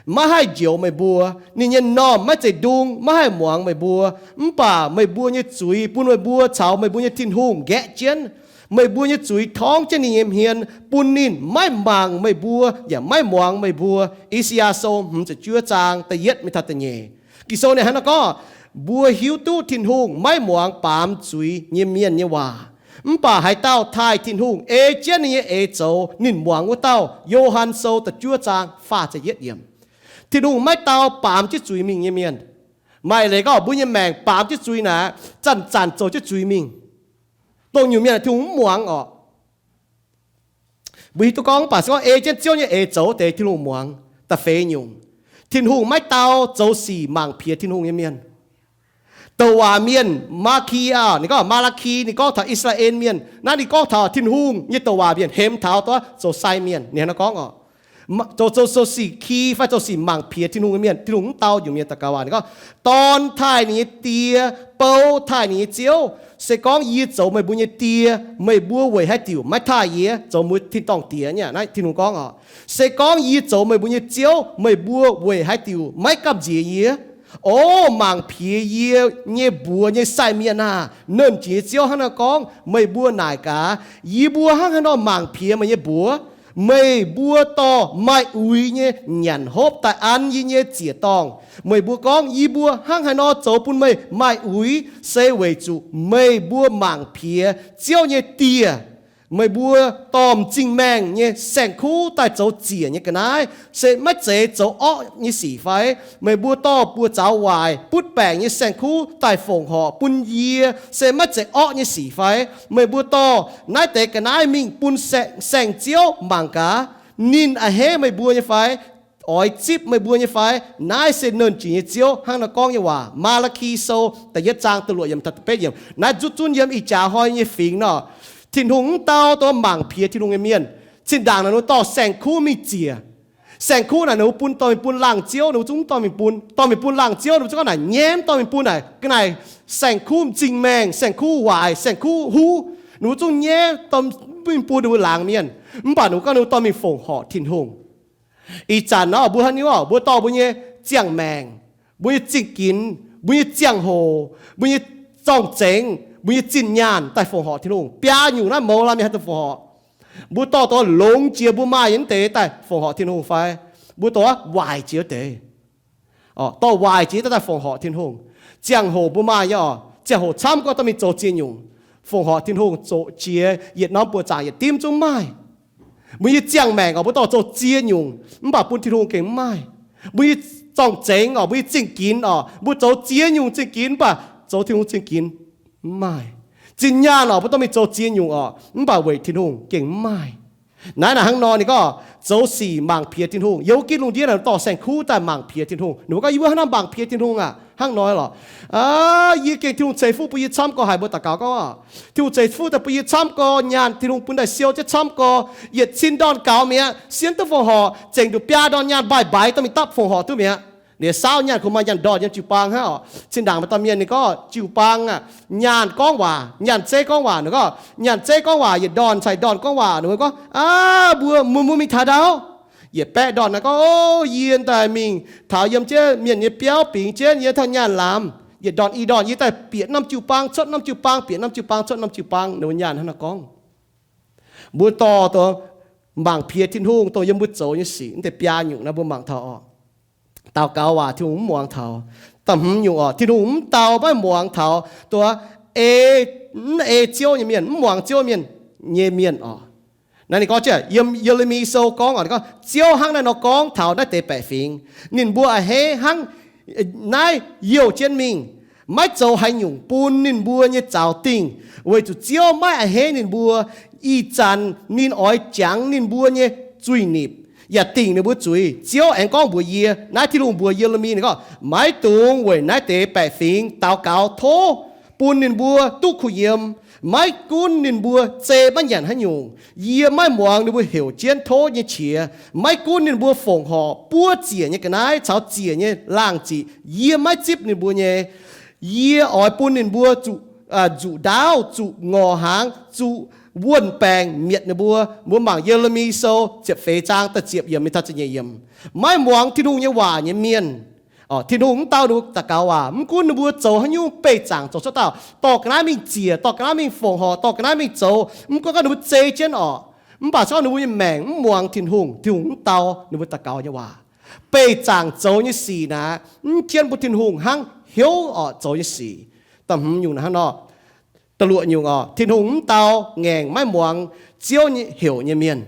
maiv haih njoux meih mbuo. Ninh nyei m'normh maiv zeiz ndung, maiv haih muangx meih mbuo. Mv baac meih mbuo nyei zuiz bun meih mbuo caux meih mbuo nyei Tin-Hungh nqaeqv jienv. Meih mbuo nyei zuiz torngv jienv ninh nyei hmien, bun ninh maiv mangc meih mbuo yaac maiv muangx meih mbuo. I^saa^yaa Sou hmz ziepc juov zaang da'yietv mingh taux da'nyeic. Ging-Sou ninh hnangv naaiv gorngv, mbuo hiuv duqv Tin-Hungh maiv muangx baamz zuiz nyei mienh nyei waac. Mv baac haaix dauh taaih Tin-Hungh ei jienv ninh nyei eix zoux, ninh muangx wuov dauh. Yo^han Sou da'juov zaang faah ziepc yietv yiemc. Tin-Hungh maiv dau baamz jienv zuiz mingh nyei mienh. Maaih leiz gorngv mbuo nyei maengc baamz jienv zuiz naaic, zanc-zanc zoux jienv zuiz mingh. Dongh nyungc mienh Tin-Hungh mv muangx orqc. Mbuo hiuv duqv gorngv, mv baac se gorngv ei jienv Ziouv nyei eix zoux deix, Tin-Hungh muangx. Da'feix nyungc, Tin-Hungh maiv dau zoux sic mangc piex Tin-Hungh nyei mienh. Douc waac mienh, Maa^ki aah, ninh gorngv, Maa^laa^ki, ninh gorngv taux I^saa^laa^en Mienh. Naaiv ninh gorngv taux Tin-Hungh nyei douc waac mienh, hemx taux duqv zoux sai mienh. Ninh hnangv naaiv gorngv oc, zoux, zoux, zoux sic ki fai zoux sic mangc piex Tin-Hungh nyei mienh, Tin-Hungh mv dau nyungc mienh daux gaux waac. Ninh gorngv, dorn taaih ninh nyei die, bou taaih ninh nyei ziouv. Se gorngv yie zoux meih mbuo nyei die, meih mbuo weic haaix diuc maiv taaih yie zoux mbuo tin-dorngh Diex nyei? Naaiv Tin-Hungh gorngv oc. Se gorngv yie zoux meih mbuo nyei ziouv, meih mbuo weic haaix diuc maiv gamh nziex yie? O mangc piex yie nyei mbuox nyei sai mienh aah! Nernh Jiex nyei Ziouv hnangv naaiv gorngv. Meih mbuo naaic gaax, yie mbuo hnangv haaix nor mangc piex meih nyei mbuox? Meih mbuo dorh maaih uix nyei nyanc hopv daaih an yie nyei ziec-dorngh. Meih mbuo gorngv, yie mbuo hnangv haaix nor zoux bun meih maaih uix? Se weic zuqc meih mbuo mangc piex Ziouv nyei dieh. Meih mbuo dorh m'zing maengh nyei saeng-kuv daaih zoux ziec nyei ga'naaiv, se maiv zeiz zoux orqv nyei sic fai? Meih mbuo dorh buoz-zaux waaic butv baengc nyei saeng-kuv daaih fongc horc bun yie, se maiv zeiz orqv nyei sic fai? Meih mbuo dorh naaiv deix ga'naaiv mingh bun saeng-ziouv mangc gaax, ninh a'hneiv meih mbuo nyei fai? Oix zipv meih mbuo nyei fai? Naaiv se Nernh Jiex nyei Ziouv hnangv naaiv gorngv nyei waac. Maa^laa^ki Sou da'yietv zaang da'luoqc yiemc taux da'betv yiemc. Naaiv nzutv zunv yiem ih jaax hnoi nyei fingx nor, Tin-Hungh mv dau dongh mangc piex Tin-Hungh nyei mienh. Zinh ndaangc naaic ninh mbuo dorh saeng-kuv mingh ziec. Saeng-kuv naaic ninh mbuo bun, dorh mingh bun laangh ziouv, ninh mbuo zungv mv dorh mingh bun. Dorh mingh bun laangh ziouv, ninh mbuo zungv gorngv naaic nyaiv mv dorh mingh bun naaic, ga'naaiv saeng-kuv m'zing maengh, saeng-kuv waaic, saeng-kuv huv, ninh mbuo zungv nyaiv dorh mingh bun ninh mbuo laangz mienh. Mv baac ninh mbuo gorngv ninh mbuo dorh mingh fongc horc Tin-Hungh. Ih zanc nor mbuo hnangv naaiv oc, mbuo dorh mbuo nyei ziangh maengc, mbuo nyei zingh ginx, mbuo nyei ziangh hoc, mbuo nyei zorng-zengx, mbuo nyei zinh nyaanh daaih fongc horc Tin-Hungh. Biaa nyungc naaiv mouz laanh mienh haih daaih fongc horc. Mbuo dorh dongh longx jiex mbuo maaih nyei naaiv deix daaih fongc horc Tin-Hungh fai? Mbuo dorh waaic jiex wuov deix, dorh waaic jiex daaih fongc horc Tin-Hungh. Ziangh hoc mbuo maaih nyei oc, ziangh hoc camv gorngv dorh mingh zoux ziex nyungc fongc horc Tin-Hungh, zoqc jiex yietc norm buoqc zaangc yietc dimv zungv maaih. Mbuo nyei ziangh maengc oc, mbuo dorh zoux ziex nyungc mv baac bun Tin-Hungh gengh mv maaih. Mbuo nyei zorng-zengx oc, mbuo nyei zingh ginx oc, mbuo zoux ziex nyungc zingh ginx mv baac zoux Tin-Hungh zingh ginx mv maaih. Zinh nyaanh oc, mbuo dorh mingh zoux ziex nyungc oc, mv baac weic Tin-Hungh gengh mv maaih. Naaiv naaic hnangv nor ninh gorngv zoux sic mangc piex Tin-Hungh. Yiem wuov gitv lungh ndiev naaic dorh saeng-kuv daaih mangc piex Tin-Hungh. Ninh mbuo gorngv, yie mbuo hnangv naaiv mangc piex Tin-Hungh aac, hnangv nor lorqc. Aa, yie gengh Tin-Hungh ceix fuqv bun yie camv gorx, haiz mbuo daux gaux gorngv, Tin-Hungh ceix fuqv daaih bun yie camv gorx, nyaanh Tin-Hungh bun daaih siou jienv camv gorx, yietc cin ndorn gaux mi'aqv, sienx duqv fongc horc, zengc nduqc biaa ndorn nyaanh mbaih mbaix dorh mingh dapv fongc horc duqv mi'aqv. Liuz saauv nyaanh kungx maaih nyaanh ndorn yiem jiu-baang hnangv oc. Zinh ndaangc maaih dauh mienh ninh gorngv jiu-baang aah, nyaanh gorngv waac, nyaanh zeiv gorngv waac. Ninh gorngv nyaanh zeiv gorngv waac, yietc ndorn caux ndorn gorngv waac. Ninh mbuo gorngv, aa, mbuo, mbuo, mbuo mingh taux ndau, yietc baeqv ndorn naaiv gorngv, o, yie daaih mingh taux yiem jienv mienh nyei biauv bingx jienv yie taux nyaanh lamz. Yietc ndorn i ndorn yie daaih bieqc norm jiu-baang cuotv norm jiu-baang, bieqc norm jiu-baang cuotv norm jiu-baang. Ninh mbuo nyaanh hnangv naaiv gorngv. Mbuo dorh, dorh mangc piex Tin-Hungh dongh yiem mbuo zoux nyei sic, mv deix biaa nyungc naaiv mbuo mangc taux oc. Daux gaux waac Tin-Hungh mv muangx taux. Da'hmz nyungc oc, Tin-Hungh mv dau maiv muangx taux dongh ei, mv ei Ziouv nyei mienh, mv muangx Ziouv mienh nyei mienh oc. Naaiv ninh gorngv yiem Ye^le^mi Sou gorngv oc, ninh gorngv, Ziouv hnangv naaiv nor gorngv taux naaiv deix baeqc fingx, ninh mbuo a'hneiv hnangv naaiv youh jienv mingh, maiv zoux haaix nyungc bun ninh mbuo nyei zaux dingh, weic zuqc Ziouv maiv a'hneiv ninh mbuo. Ih zanc ninh oix jangx ninh mbuo nyei zuiz-nipc yaac dingc ninh mbuo zuiz. Ziouv aengx gorngv mbuox yie, naaiv Tin-Hungh mbuox Ye^le^mi ninh gorngv, maiv dungx weic naaiv deix baeqc fingx daux gaux tov bun ninh mbuo duqv kuh yiem. Maiv gunv ninh mbuo zei maiv nyanc haaix nyungc, yie maiv muangx ninh mbuo heuc jienv tov nyei qiex. Maiv gunv ninh mbuo fongc horc buov ziec nyei ga'naaiv caux ziec nyei laangh ziqc, yie maiv zipv ninh mbuo nyei. Yie oix bun ninh mbuo zuqc, zuqc ndaauv, zuqc ngorc hnaangx, zuqc wuon-baengc mietc ninh mbuo. Mbuo mangc Ye^le^mi Sou ziepc feix zaang da'ziepc yiemc mingh taux ziepc nyeic yiemc. Maiv muangx Tin-Hungh nyei waac nyei mienh, Tin-Hungh mv dau ninh mbuo daux gaux waac. Mv gunv ninh mbuo zoux haaix nyungc beih zaangc zoux cuotv dauh, dorh ga'naaiv mingh ziec, dorh ga'naaiv mingh fongc horc, dorh ga'naaiv mingh zoux, mv gunv gorngv ninh mbuo zei jienv oc, mv baac se gorngv ninh mbuo nyei maengc mv muangx Tin-Hungh, Tin-Hungh mv dau ninh mbuo daux gaux nyei waac. Beih zaangc zoux nyei sic naaic mv jienv bun Tin-Hungh hnangv hnyouv oc zoux nyei sic. Da'hmz nyungc hnangv nor. Da'luoqc nyungc oc, Tin-Hungh mv dau ngaengc maiv muangx Ziouv heuc nyei mienh.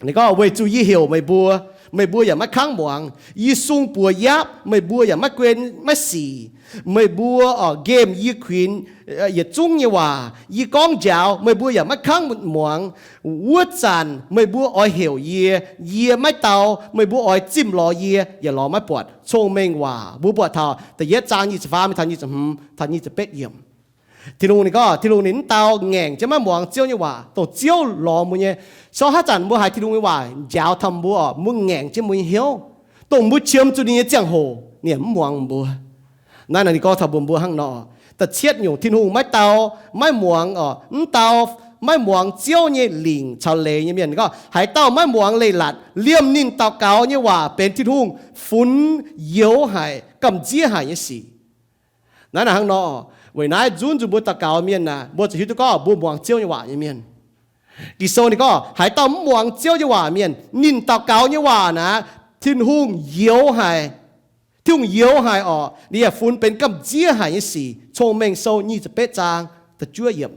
Ninh gorngv, weic zuqc yie heuc meih mbuo, meih mbuo yaac maiv kangv muangx. Yie sung buoz yaapv, meih mbuo yaac maiv guen maiv sic. Meih mbuo oc nqemh yie kuinx yietc zungv nyei waac. Yie gorngv njaaux, meih mbuo yaac maiv kangv muangx. Wuov zanc meih mbuo oix heuc yie, yie maiv dau. Meih mbuo oix zimh lorz yie, yaac lorz maiv buatc. Cong-Mengh Waac mbuo buatc taux da'yietv zaang nyic ziepc faam mingh taux nyic ziepc hmz taux nyic ziepc betv yiemc. Tin-Hungh ninh gorngv, Tin-Hungh ninh mv dau ngaengc jienv maiv muangx Ziouv nyei waac, dongh Ziouv lorz mbuo nyei. Se gorngv haaix zanc mbuo haiz Tin-Hungh nyei waac njaaux taux mbuo oc, mbuo ngaengc jienv mbuo nyei hnyouv, dongh mbuo qiemx zuqc ninh nyei ziangh hoc, ninh yaac mv muangx mbuo. Naaiv naaic ninh gorngv taux mbuo, mbuo hnangv nor. Da'cietv nyungc, Tin-Hungh maiv dau maiv muangx oc, mv dau maiv muangx Ziouv nyei lingc caux leiz nyei mienh. Ninh gorngv, haaix dauh maiv muangx leiz-latc, liemh ninh daux gaux nyei waac benx Tin-Hungh funx youz haic, gamh nziev haic nyei sic. Naaiv naaic hnangv nor, weic naaiv nzunc nzunc mbuo daux gaux mienh naaic, mbuo ziouc hiuv duqv gorngv mbuo muangx Ziouv nyei waac nyei mienh. Ging-Sou ninh gorngv, haaix dauh mv muangx Ziouv nyei waac mienh, ninh daux gaux nyei waac naaic, Tin-Hungh youz haic. Tin-Hungh youz haic oc, ninh yaac funx benx gamh nziev haic nyei sic. Cong-Mengh Sou nyic ziepc betv zaang da'juov yiemc.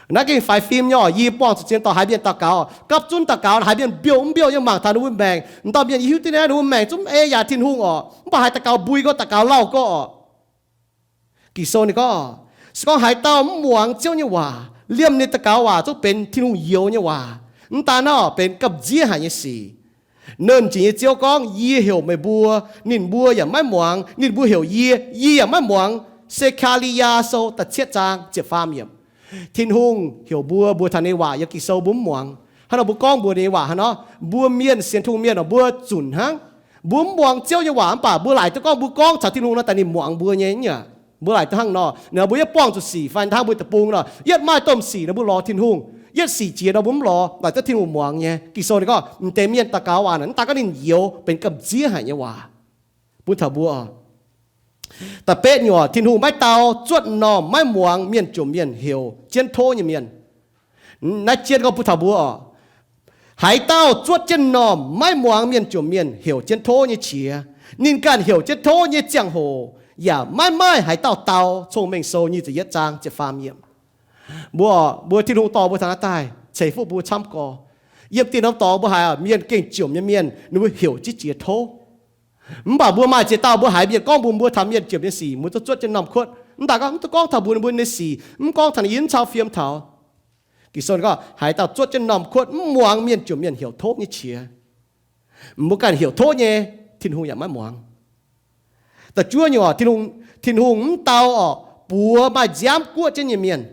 Naaiv gengh faix fim nyei oc. Yie buangh zuqc zien dorh haaix mienh daux gaux, gapv zunv daux gaux, haaix mienh mbiouh mv mbiouh nyei mangc taux ninh mbuo maengc. M'dauh mienh yie hiuv duqv naaiv ninh mbuo maengc zungv ei yaac Tin-Hungh oc, mv baac haaix daux gaux mbui gorx daux gaux lauh gorx oc. Ging-Sou ninh gorngv, se gorngv haaix dauh mv muangx Ziouv nyei waac, liemh ninh daux gaux waac zungv benx Tin-Hungh youz nyei waac. Mv daan naaiv oc, benx gamh nziev haic nyei sic. Nernh Jiex nyei Ziouv gorngv, yie heuc meih mbuo, ninh mbuo yaac maiv muangx. Ninh mbuo heuc yie, yie yaac maiv muangx. Se^kaa^li^yaa Sou da'cietv zaang ziepc faam yiemc. Tin-Hungh heuc mbuo, mbuo taux ninh waac yiem Ging-Sou mbuo mv muangx. Hnangv nor mbuo gorngv mbuox ninh waac hnangv nor, mbuo mienh sienx Tin-Hungh mienh oc, mbuo zunc hnangv. Mbuo mv muangx Ziouv nyei waac mv baac mbuo laaic duqv gorngv mbuo gorngv caux Tin-Hungh nor daaih ninh muangx mbuo nyei. Mbuo laaic duqv hnangv nor, mbuo yietv buangh zuqc sic fai hnangv mbuo deic-bung nor, yietv maaih domh sic nor mbuo lorz Tin-Hungh. Yietv sic jiex nor mbuo mv lorz, laaic duqv Tin-Hungh muangx nyei. Ging-Sou ninh gorngv m'deix mienh daux gaux waac naaic, mv daan gorngv ninh youz benx gamh nziev haic nyei waac bun taux mbuo. Da'betv nyungc, Tin-Hungh maiv dau zuotv m'normh maiv muangx mienh jomc mienh heuc jienv tov nyei mienh. Naaiv jienv gorngv bun taux mbuo oc, Haaix dauh zuotv jienv m'normh maiv muangx mienh jomc mienh heuc jienv tov nyei qiex, ninh ganh heuc jienv tov nyei ziangh hoc yaac maiv maaih haaix dauh dau. Cong-Mengh Sou nyic ziepc yietv zaang ziepc faam yiemc. Mbuo, mbuo Tin-Hungh dorh mbuo taux naaiv daaih ceix fuqv mbuo camv gorx. Yiem dieh norm dorngx mbuo haiz mienh gengh jomc nyei mienh ninh mbuo heuc jienv jiex tov. Mv baac mbuo maaih ziex dauh mbuo haiz mienh gorngv mbuox mbuo taux mienh jomc nyei sic, mbuo zuqc zuotv jienv m'normh kuotv. Mv daaih gorngv mv duqv gorngv taux mbuo, ninh mbuo nyei sic mv gorngv taux ninh yie mv cau fiem taux. Ging-Sou gorngv haaix dauh zuotv jienv m'normh kuotv mv muangx mienh jomc mienh heuc tov nyei qiex, mbuo ganh heuc tov nyei, Tin-Hungh yaac maiv muangx. Da'juov nyungc, Tin-Hungh mv dau orqc, buoz maaih nziaamv guoqv jienv nyei mienh.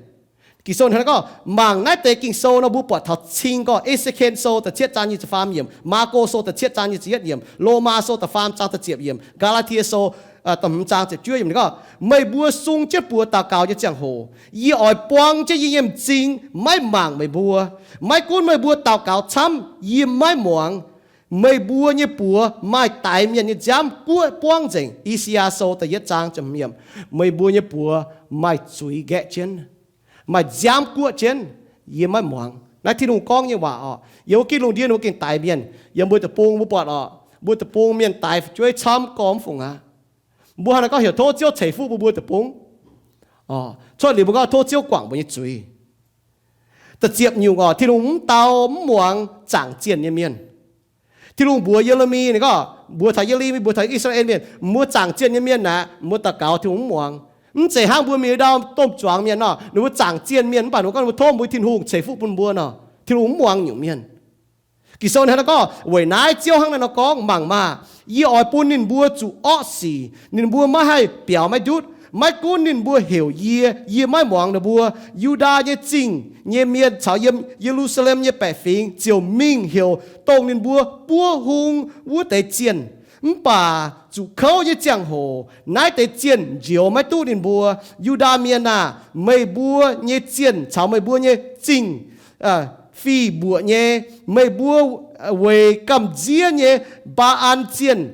Ging-Sou hnangv naaiv gorngv, mangc naaiv deix Ging-Sou nor mbuo buatc taux cing gorngv E^se^ken Sou da'cietv zaang nyic ziepc faam yiemc, Maako Sou da'cietv zaang nyic ziepc yietv yiemc, Lomaa Sou da'faam zaang da'ziepc yiemc, Gaa^laa^tie Sou da'hmz zaang ziepc juov yiemc gorngv, meih mbuo sung jienv buoz daux gaux nyei ziangh hoc, yie oix buang jienv yie nyei m'zing maiv mangc meih mbuo. Maiv gunv meih mbuo daux gaux camv, yie maiv muangx. Meih mbuo nyei buoz maaih daix mienh nyei nziaamv guoqv buangv nzengc. I^saa^yaa Sou da'yietv zaang ziepc hmz yiemc, meih mbuo nyei buoz maaih zuiz nqaeqv jienv, maaih nziaamv guoqv jienv, yie maiv muangx. Naaiv Tin-Hungh gorngv nyei waac orqc. Yiem wuov gitv lungh ndiev ninh mbuo gengh daix mienh. Yiem mbuo deic-bung mbuo buatc orqc, mbuo deic-bung mienh daix fu'jueiv camv gormx fungc aqv. Mbuo hnangv naaiv gorngv heuc tov Ziouv ceix fuqv mbuo, mbuo deic-bung. Cuotv liuz mbuo gorngv tov Ziouv guangc mbuo nyei zuiz. Da'ziepc nyungc orqc, Tin-Hungh mv dau mv muangx zaangc zienh nyei mienh. Tin-Hungh mbuox Ye^le^mi, ninh gorngv, mbuox taux Ye^le^mi, mbuox taux I^saa^laa^en Mienh, mbuo zaangc zienh nyei mienh aeqv, mbuo daux gaux Tin-Hungh mv muangx. Mv zeiz hnangv mbuo mingh ndau domh zuangx mienh nor, ninh mbuo zaangc zienh mienh mv baac ninh mbuo gorngv ninh mbuo tov mbuo Tin-Hungh ceix fuqv bun mbuo nor, Tin-Hungh mv muangx nyungc mienh. Ging-Sou hnangv naaiv gorngv, weic naaiv Ziouv hnangv naaiv nor gorngv, mangc maah! Yie oix bun ninh mbuo zuqc orqv sic. Ninh mbuo maiv haih biaux maiv ndutv. Maiv gunv ninh mbuo heuc yie, yie maiv muangx ninh mbuo. Yu^ndaa nyei Zingh nyei mienh caux yiem Ye^lu^saa^lem nyei baeqc fingx ziouc mingh heuc dongh ninh mbuo buov hung wuov deix zienh. Mv baac zuqc kouv nyei ziangh hoc naaiv deix zienh njoux maiv duqv ninh mbuo. Yu^ndaa Mienh aah! Meih mbuo nyei zienh caux meih mbuo nyei zingh fih mbuoqc nyei. Meih mbuo weic gamh nziev nyei Mbaa^an zienh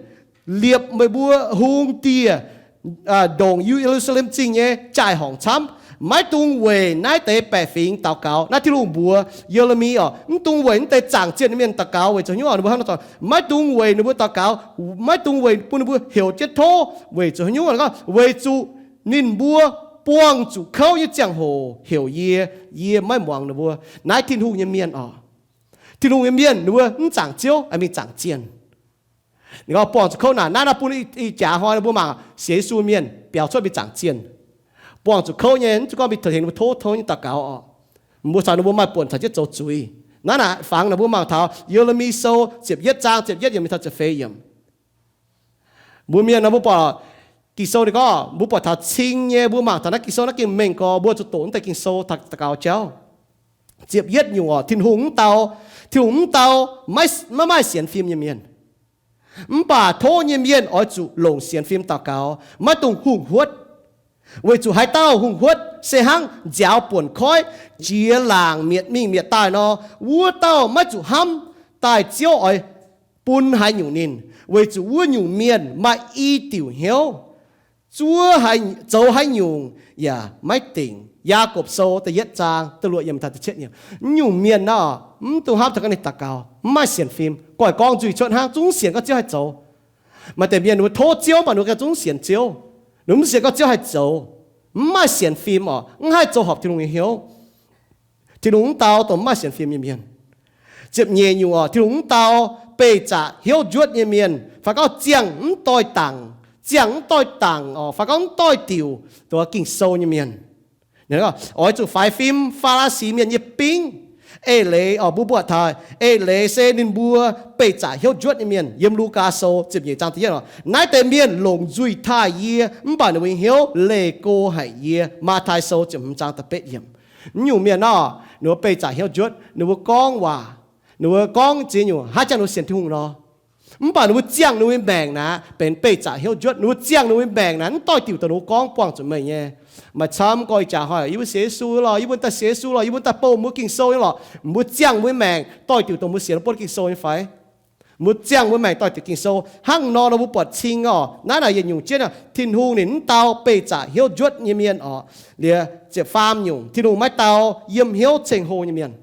liepc meih mbuo hung dieh, ndongc Ye^lu^saa^lem Zingh nyei jaai-horngc camv. Maiv dungx weic naaiv deix baeqc fingx daux gaux. Naaiv Tin-Hungh mbuox Ye^le^mi orqc, mv dungx weic naaiv deix zaangc zienh mienh daux gaux weic zuqc haaix nyungc, mbuo hnangv nor, maiv dungx weic ninh mbuo daux gaux, maiv dungx weic bun ninh mbuo heuc jienv tov weic zuqc haaix nyungc, gorngv weic zuqc ninh mbuo buangh zuqc kouv nyei ziangh hoc heuc yie, yie maiv muangx ninh mbuo. Naaiv Tin-Hungh nyei mienh orqc. Tin-Hungh nyei mienh ninh mbuo mv zaangc Ziouv, mingh zaangc zienh. Ninh gorngv buangh zuqc kouv naaic, naaiv nor bun ih jaax hnoi mbuo mangc sienx Yesu mienh biaux cuotv mingh zaangc zienh. Buangh zuqc kouv nyei, mv zuqc gorngv mingh tengx ninh mbuo tov, tov nyei daux gaux orqc. Mbuo caux ninh mbuo maaih buonc caux jienv zoux zuiz. Naaiv naaic fangx naaic mbuo mangc taux Ye^le^mi Sou ziepc yietv zaang ziepc yietv yiemc mingh taux ziepc feix yiemc. Mbuo mienh nor mbuo buatc Ging-Sou ninh gorngv mbuo buatc taux cing nyei, mbuo mangc taux naaiv Ging-Sou naaiv gengh mengh gorx, mbuo zuqc doqc naaiv deix Ging-Sou daux gaux jauv. Ziepc yietv nyungc orqc, Tin-Hungh mv dau, Tin-Hungh mv dau maiv maaih sienx fim nyei mienh. Mv baac tov nyei mienh oix zuqc longc sienx fim daux gaux, maiv dungx hungh huotv. Weic zuqc haaix dauh hungh huotv se hnangv nziaaux buonc koiv jiex laangc mietc mingh mietc daaih nor, wuov dauh maiv zuqc hnamv daaih Ziouv oix bun haaix nyungc ninh, weic zuqc wuov nyungc mienh maaih i diuc hnyouv, zuov, zoux haaix nyungc yaac maiv dingc. Yaagorpc Sou da'yietv zaang da'luoqc yiemc taux da'cietv yiemc. Nyungc mienh nor, mv dungx hnamv taux gorngv ninh daux gaux mv maaih sienx fim, goiv gorngv nzuih cuotv hnangv, zungv sienx gorngv Ziouv haih zoux. Maaih deix mienh ninh mbuo tov Ziouv, mv baac ninh mbuo gengh zungv sienx Ziouv. Ninh mbuo mv sienx gorngv Ziouv haih zoux, mv maaih sienx fim orqc, mv haih zoux horpc Tin-Hungh nyei hnyouv. Tin-Hungh mv dau dongh mv maaih sienx fim nyei mienh. Ziepc nyeic nyungc orqc, Tin-Hungh mv dau beih zaqc hnyouv njuotv nyei mienh, fai gorngv ziangh mv doix-dangc, ziangh mv doix-dangc orqc, fai gorngv mv doix-diuc dongh Ging-Sou nyei mienh. Oix zuqc faix fim Faa^laa^si mienh nyei bingv. Eix leiz orqc, mbuo buatc taux eix leiz se ninh mbuo beih zaqc hnyouv njuotv nyei mienh. Yiem Lugaa Sou ziepc nyeic zaang da'yietv orqc, naaiv deix mienh longc nzuih taaih yie, mv baac ninh mbuo nyei hnyouv leih go haic yie. Matv^tai Sou ziepc hmz zaang da'betv yiemc. Naaiv nyungc mienh nor, ninh mbuo beih zaqc hnyouv njuotv, ninh mbuo gorngv waac, ninh mbuo gorngv ziex nyungc hnangv jangx ninh mbuo sienx Tin-Hungh nor. Mv baac ninh mbuo ziangh ninh mbuo nyei maengc naaic benx beih zaqc hnyouv njuotv. Ninh mbuo ziangh ninh mbuo nyei maengc naaic mv doix-diuc dongh ninh mbuo gorngv buangh zuqc meih nyei. Maaih camv gorx ih jaax hnoi yie mbuo sienx Yesu lorqc, yie mbuo daaih sienx Yesu lorqc, yie mbuo daaih bouh mbuo Ging-Sou nyei lorqc, mbuo ziangh mbuo nyei maengc doix-diuc dongh mbuo sienx bun Ging-Sou nyei fai? Mbuo ziangh mbuo nyei maengc doix-diuc Ging-Sou. Hnangv nor nor mbuo buatc cing orqc, naaiv naaic yietc nyungc jienv, Tin-Hungh ninh mv dau beih zaqc hnyouv njuotv nyei mienh orqc. Liuz ziepc faam nyungc, Tin-Hungh maiv dau yiem hnyouv ceng-hlo nyei mienh.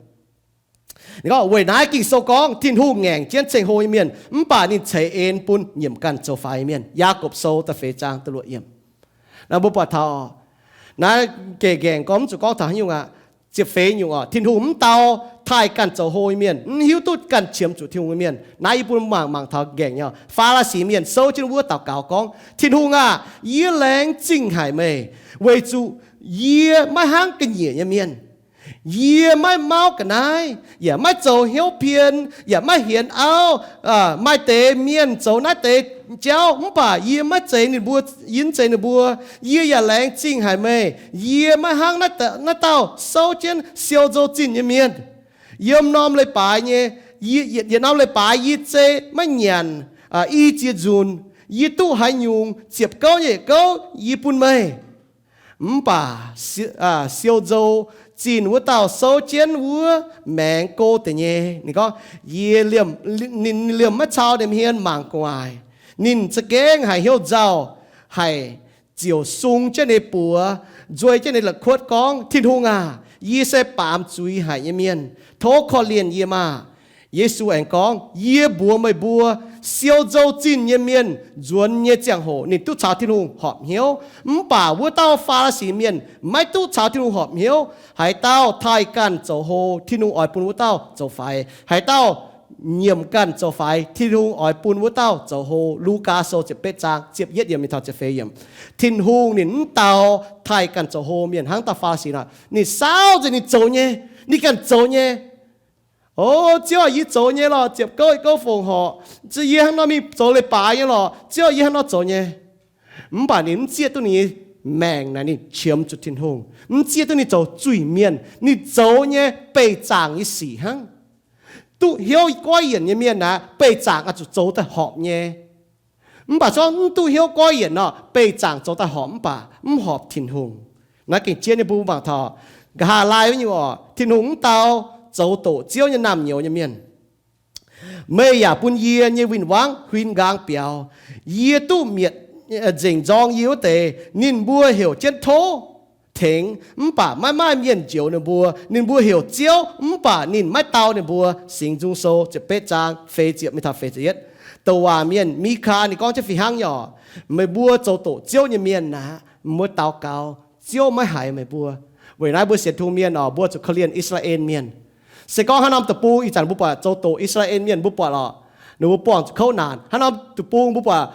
Weic naaiv Ging-Sou gorngv Tin-Hungh ngaengc jienv ceng-hlo nyei mienh, mv baac ninh ceix en bun nyiemc ganh zoux faix nyei mienh. Yaagorpc Sou da'feix zaang da'luoqc yiemc. Naaiv mbuo buatc taux, naaiv gec ngaengc gorngv mv zuqc gorngv taux haaix nyungc aqv. Ziepc feix nyungc oc, Tin-Hungh mv dau taaih ganh zoux hlo nyei mienh, mv hiuv duqv ganh qiemx zuqc Tin-Hungh nyei mienh. Naaiv yie bun mangc mangc taux ngaengc nyei, Faa^laa^si Mienh souv jienv wuov daux gaux gorngv, Tin-Hungh aah! Yie laengz zingh haic meih, weic zuqc yie maiv hnangv ga'nyiec nyei mienh. Yie maiv mauv ga'naaiv, yaac maiv zoux hnyouv pien, yaac maiv hienx auv. Maaih deix mienh zoux naaiv deix jauv, mv baac yie maiv zeiz ninh mbuo, yie mv zeiz ninh mbuo. Yie yaac laengz zingh haic meih. Yie maiv hnangv naaiv dauh souv jienv siou nzou-zinh nyei mienh. Yiem norm leiz-baaix nyei, yietc norm leiz-baaix yie zei maiv nyanc, i ziex nzunc. Yie duqv haaix nyungc ziepc gouv nyei yietc gouv yie bun meih. Mv baac siou nzou-zinh wuov dauh souv jienv wuov maengx go deix nyei. Ninh gorngv, yie, ninh liemh maiv cau ninh hmien mangc gu'nguaaic. Ninh za'gengh haiz hnyouv nzauh, haic, ziouc sung jienv ninh buoz, nzuei jienv ninh la'kuotv gorngv, Tin-Hungh aac, yie se baamz zuiz haic nyei mienh. Tov korv-lienh yie maah! Yesu aengx gorngv, Yie mbuox meih mbuo, siou nzou-zinh nyei mienh nzuonx nyei ziangh hoc ninh duqv caux Tin-Hungh horpc hnyouv. Mv baac wuov dauh Faa^laa^si Mienh maiv duqv caux Tin-Hungh horpc hnyouv. Haaix dauh taaih ganh zoux hlo, Tin-Hungh oix bun wuov dauh zoux faix. Haaix dauh nyiemc ganh zoux faix, Tin-Hungh oix bun wuov dauh zoux hlo. Lugaa Sou ziepc betv zaang ziepc yietv yiemc mingh taux ziepc feix yiemc. Tin-Hungh ninh mv dau taaih ganh zoux hlo mienh hnangv dauh Faa^laa^si nor. Ninh saauv nzengc ninh zoux nyei, ninh ganh zoux nyei. O, Ziouv, yie zoux nyei lorqc, ziepc gouv yietc gouv fongc horc. Yie hnangv nor mingh zoux leiz-baaix nyei lorqc, Ziouv, yie hnangv nor zoux nyei. Mv baac ninh mv zieqv duqv ninh nyei maengc naaic ninh qiemx zuqc Tin-Hungh, mv zieqv duqv ninh zoux zuiz-mienh. Ninh zoux nyei beih zaangc nyei sic hnangv. Duqv hnyouv goiv yienc nyei mienh aeqv, beih zaangc oix zuqc zoux daaih horpc nyei. Mv baac zorqv mv duqv hnyouv goiv yienc nor, beih zaangc zoux daaih horpc mv baac mv horpc Tin-Hungh. Naaiv gengh jiex nyei, mbuo mangc taux nqa'haav laai wuov nyungc oc, Tin-Hungh mv dau zoux doqc Ziouv nyei naamh nyouz nyei mienh. Meih yaac bun yie nyei win-wangv huin nqaang biaux. Yie duqv mietc nzengc nzorng yie wuov deix. Ninh mbuo heuc jienv tov tengx, mv baac maiv maaih mienh njoux ninh mbuo. Ninh mbuo heuc Ziouv, mv baac ninh maiv dau ninh mbuo. Singx Nzung Sou ziepc betv zaang feix ziepc mingh taux feix ziepc yietv. Douc waac mienh Mikaa ninh gorngv jienv fih hnangv nyei oc, meih mbuo zoux doqc Ziouv nyei mienh aeqv, meih mbuo daux gaux, Ziouv maiv haiz meih mbuo. Weic naaiv mbuo sienx Tin-Hungh mienh oc, mbuo zuqc korv-lienh I^saa^laa^en Mienh. Se gorngv haaix norm deic-bung ih zanc mbuo buatc zoux doqc I^saa^laa^en Mienh mbuo buatc lorqc, ninh mbuo buangh zuqc kouv naanc. Haaix norm deic-bung mbuo buatc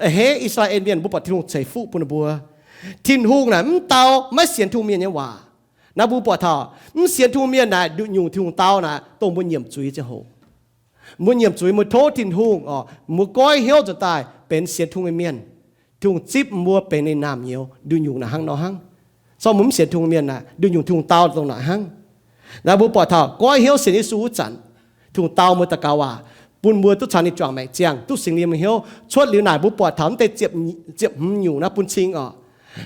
a'hneiv I^saa^laa^en Mienh, mbuo buatc Tin-Hungh ceix fuqv bun ninh mbuo. Tin-Hungh naaic mv dau maiv sienx Tin-Hungh mienh nyei waac. Naaiv mbuo buatc taux mv sienx Tin-Hungh mienh naaic nduqc nyungc Tin-Hungh dau naaic dongh mbuo nyiemc zuiz ziangh hoc. Mbuo nyiemc zuiz, mbuo tov Tin-Hungh oc, mbuo goiv hnyouv nzuonx daaih benx sienx Tin-Hungh nyei mienh. Tin-Hungh zipv mbuo benx ninh naamh nyouz, nduqc nyungc naaic hnangv nor hnangv. Zorqv mbuo mv sienx Tin-Hungh mienh naaic nduqc nyungc Tin-Hungh dau dongh naaic hnangv. Naaiv mbuo buatc taux goiv hnyouv sienx Yesu wuov zanc, Tin-Hungh dau mbuo daux gaux waac, bun mbuo duqv caux ninh juangc maengc ziangh, duqv Singx Lingh hnyouv. Cuotv liuz naaic mbuo buatc taux mv deix ziepc hmz nyungc naaiv bun cing oc.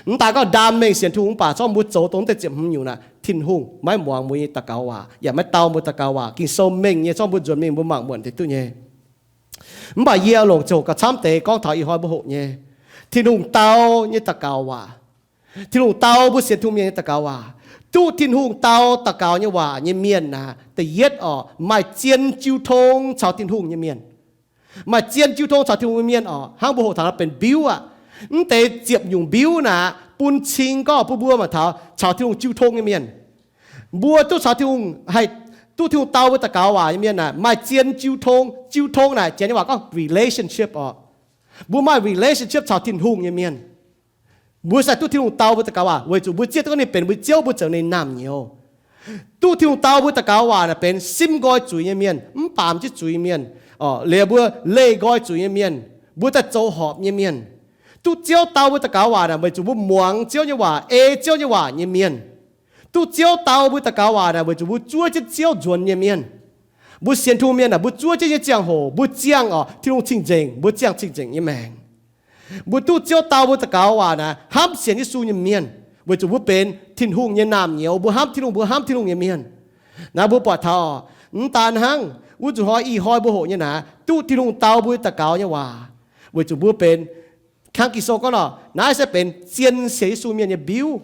Mv daaih gorngv ndaam mengh sienx Tin-Hungh mv baac zorqv mbuo zoux dongh mv deix ziepc hmz nyungc naaic, Tin-Hungh maiv muangx mbuo nyei daux gaux waac, yaac maiv dau mbuo daux gaux waac. Ging-Sou mengh nyei, zorqv mbuo nzuonx mingh mbuo mangc muonc deix duqv nyei. Mv baac yie longc ziouc gauh camv deix gorngv taux ih hnoi mbuo hoqc nyei, Tin-Hungh dau nyei daux gaux waac. Tin-Hungh dau mbuo sienx Tin-Hungh mienh nyei daux gaux waac. Duqv Tin-Hungh dau daux gaux nyei waac nyei mienh naaic, da'yietv oc, maaih zien jiu tong caux Tin-Hungh nyei mienh. Maaih zien jiu tong caux Tin-Hungh nyei mienh oc. Hnangv mbuo hoqc taux naaiv benx mbiuv aqv. Mv deix ziepc nyungc mbiuv naaic bun cing gorngv bun mbuo mangc taux caux Tin-Hungh jiu tong nyei mienh. Mbuo duqv caux Tin-Hungh haih, duqv Tin-Hungh dau mbuo daux gaux waac nyei mienh naaic maaih zien jiu tong. Jiu tong naaic Janx nyei waac gorngv relationship oc. Mbuo maaih relationship caux Tin-Hungh nyei mienh. Mbuo se duqv Tin-Hungh dau mbuo daux gaux waac weic zuqc mbuo zieqv duqv ninh benx mbuo Ziouv, mbuo zoux ninh naamh nyouz. Duqv Tin-Hungh dau mbuo daux gaux waac naaic benx simv nqoi zuiz nyei mienh, mv baamz jienv zuiz nyei mienh, liuz mbuo leih nqoi zuiz nyei mienh, mbuo daaih zoux horpc nyei mienh. Duqv Ziouv dau mbuo daux gaux waac naaic weic zuqc mbuo muangx Ziouv nyei waac, ei Ziouv nyei waac nyei mienh. Duqv Ziouv dau mbuo daux gaux waac naaic weic zuqc mbuo zuov jienv Ziouv nzuonx nyei mienh. Mbuo sienx Tin-Hungh mienh naaic, mbuo zuov jienv nyei ziangh hoc mbuo ziangh oc Tin-Hungh cing-nzengc, mbuo ziangh cing-nzengc nyei maengc. Mbuo duqv Ziouv dau mbuo daux gaux waac naaic hnamv sienx Yesu nyei mienh, weic zuqc mbuo benx Tin-Hungh nyei naamh nyouz. Mbuo hnamv Tin-Hungh, mbuo hnamv Tin-Hungh nyei mienh. Naaiv mbuo buatc taux mv daan hnangv, wuov nzunc hnoi ih hnoi mbuo hoqc nyei naaic, duqv Tin-Hungh dau mbuo daux gaux nyei waac, weic zuqc mbuo benx, hnangv Ging-Sou gorngv nor, naaiv se benx zien sienx Yesu mienh nyei mbiuv.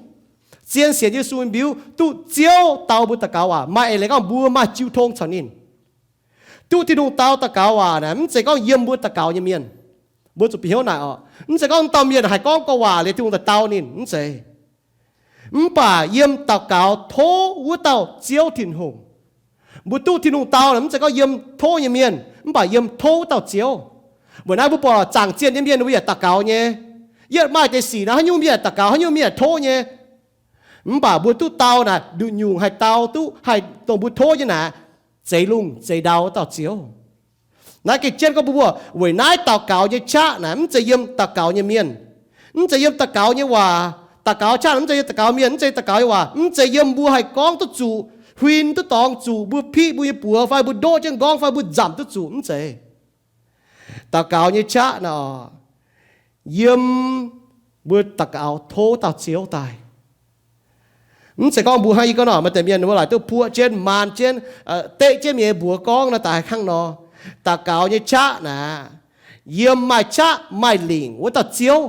Zien sienx Yesu nyei mbiuv duqv Ziouv dau mbuo daux gaux waac. Maaih eix leiz gorngv mbuo maaih jiu tong caux ninh. Duqv Tin-Hungh dau daux gaux waac naaic, mv zeiz gorngv yiem mbuo daux gaux nyei mienh. Mbuo zuqc bieqc hnyouv naaic oc. Mv zeiz gorngv dauh mienh haiz gorngv gorx waac liuz Tin-Hungh daux daux ninh, mv zeiz. Mv baac yiem daux gaux tov wuov dauh Ziouv Tin-Hungh. Mbuo duqv Tin-Hungh dau naaic, mv zeiz gorngv yiem tov nyei mienh, mv baac yiem tov wuov dauh Ziouv. Weic naaiv mbuo buatc zaangc zienh nyei mienh mbuo yaac daux gaux nyei. Yietv maaih deix sic naaic, haaix nyungc mienh yaac daux gaux, haaix nyungc mienh yaac tov nyei. Mv baac mbuo duqv dau naaic, nduqc nyungc haih dau duqv, haih dongh mbuo tov nyei naaic, zeix lungh zeix ndau wuov dauh Ziouv. Naaiv gengh jienv gorngv mbuo, weic naaiv daux gaux nyei qaqv naaic mv zeiz yiem daux gaux nyei mienh, mv zeiz yiem daux gaux nyei waac. Daux gaux qaqv naaic mv zeiz yiem daux gaux mienh, mv zeiz daux gaux nyei waac, mv zeiz yiem mbuo haih gorngv duqv zuqc, huin duqv dorngx zuqc, mbuo piqv mbuo nyei buoz fai mbuo ndoqv jienv nqorngv fai mbuo nzamc duqv zuqc, mv zeiz. Daux gaux nyei qaqv naaic, yiem mbuo daux gaux tov dauh Ziouv daaih. Mv zeiz gorngv mbuo hnangv yie gorngv nor, maaih deix mienh mbuo laaic duqv puoqv jienv, maan jienv, deqv jienv mienh nyei mbuox gorngv nor, daaih hnangv nor. Daux gaux nyei qaqv naaic, yiem maaih qaqv maaih lingc wuov dauh Ziouv.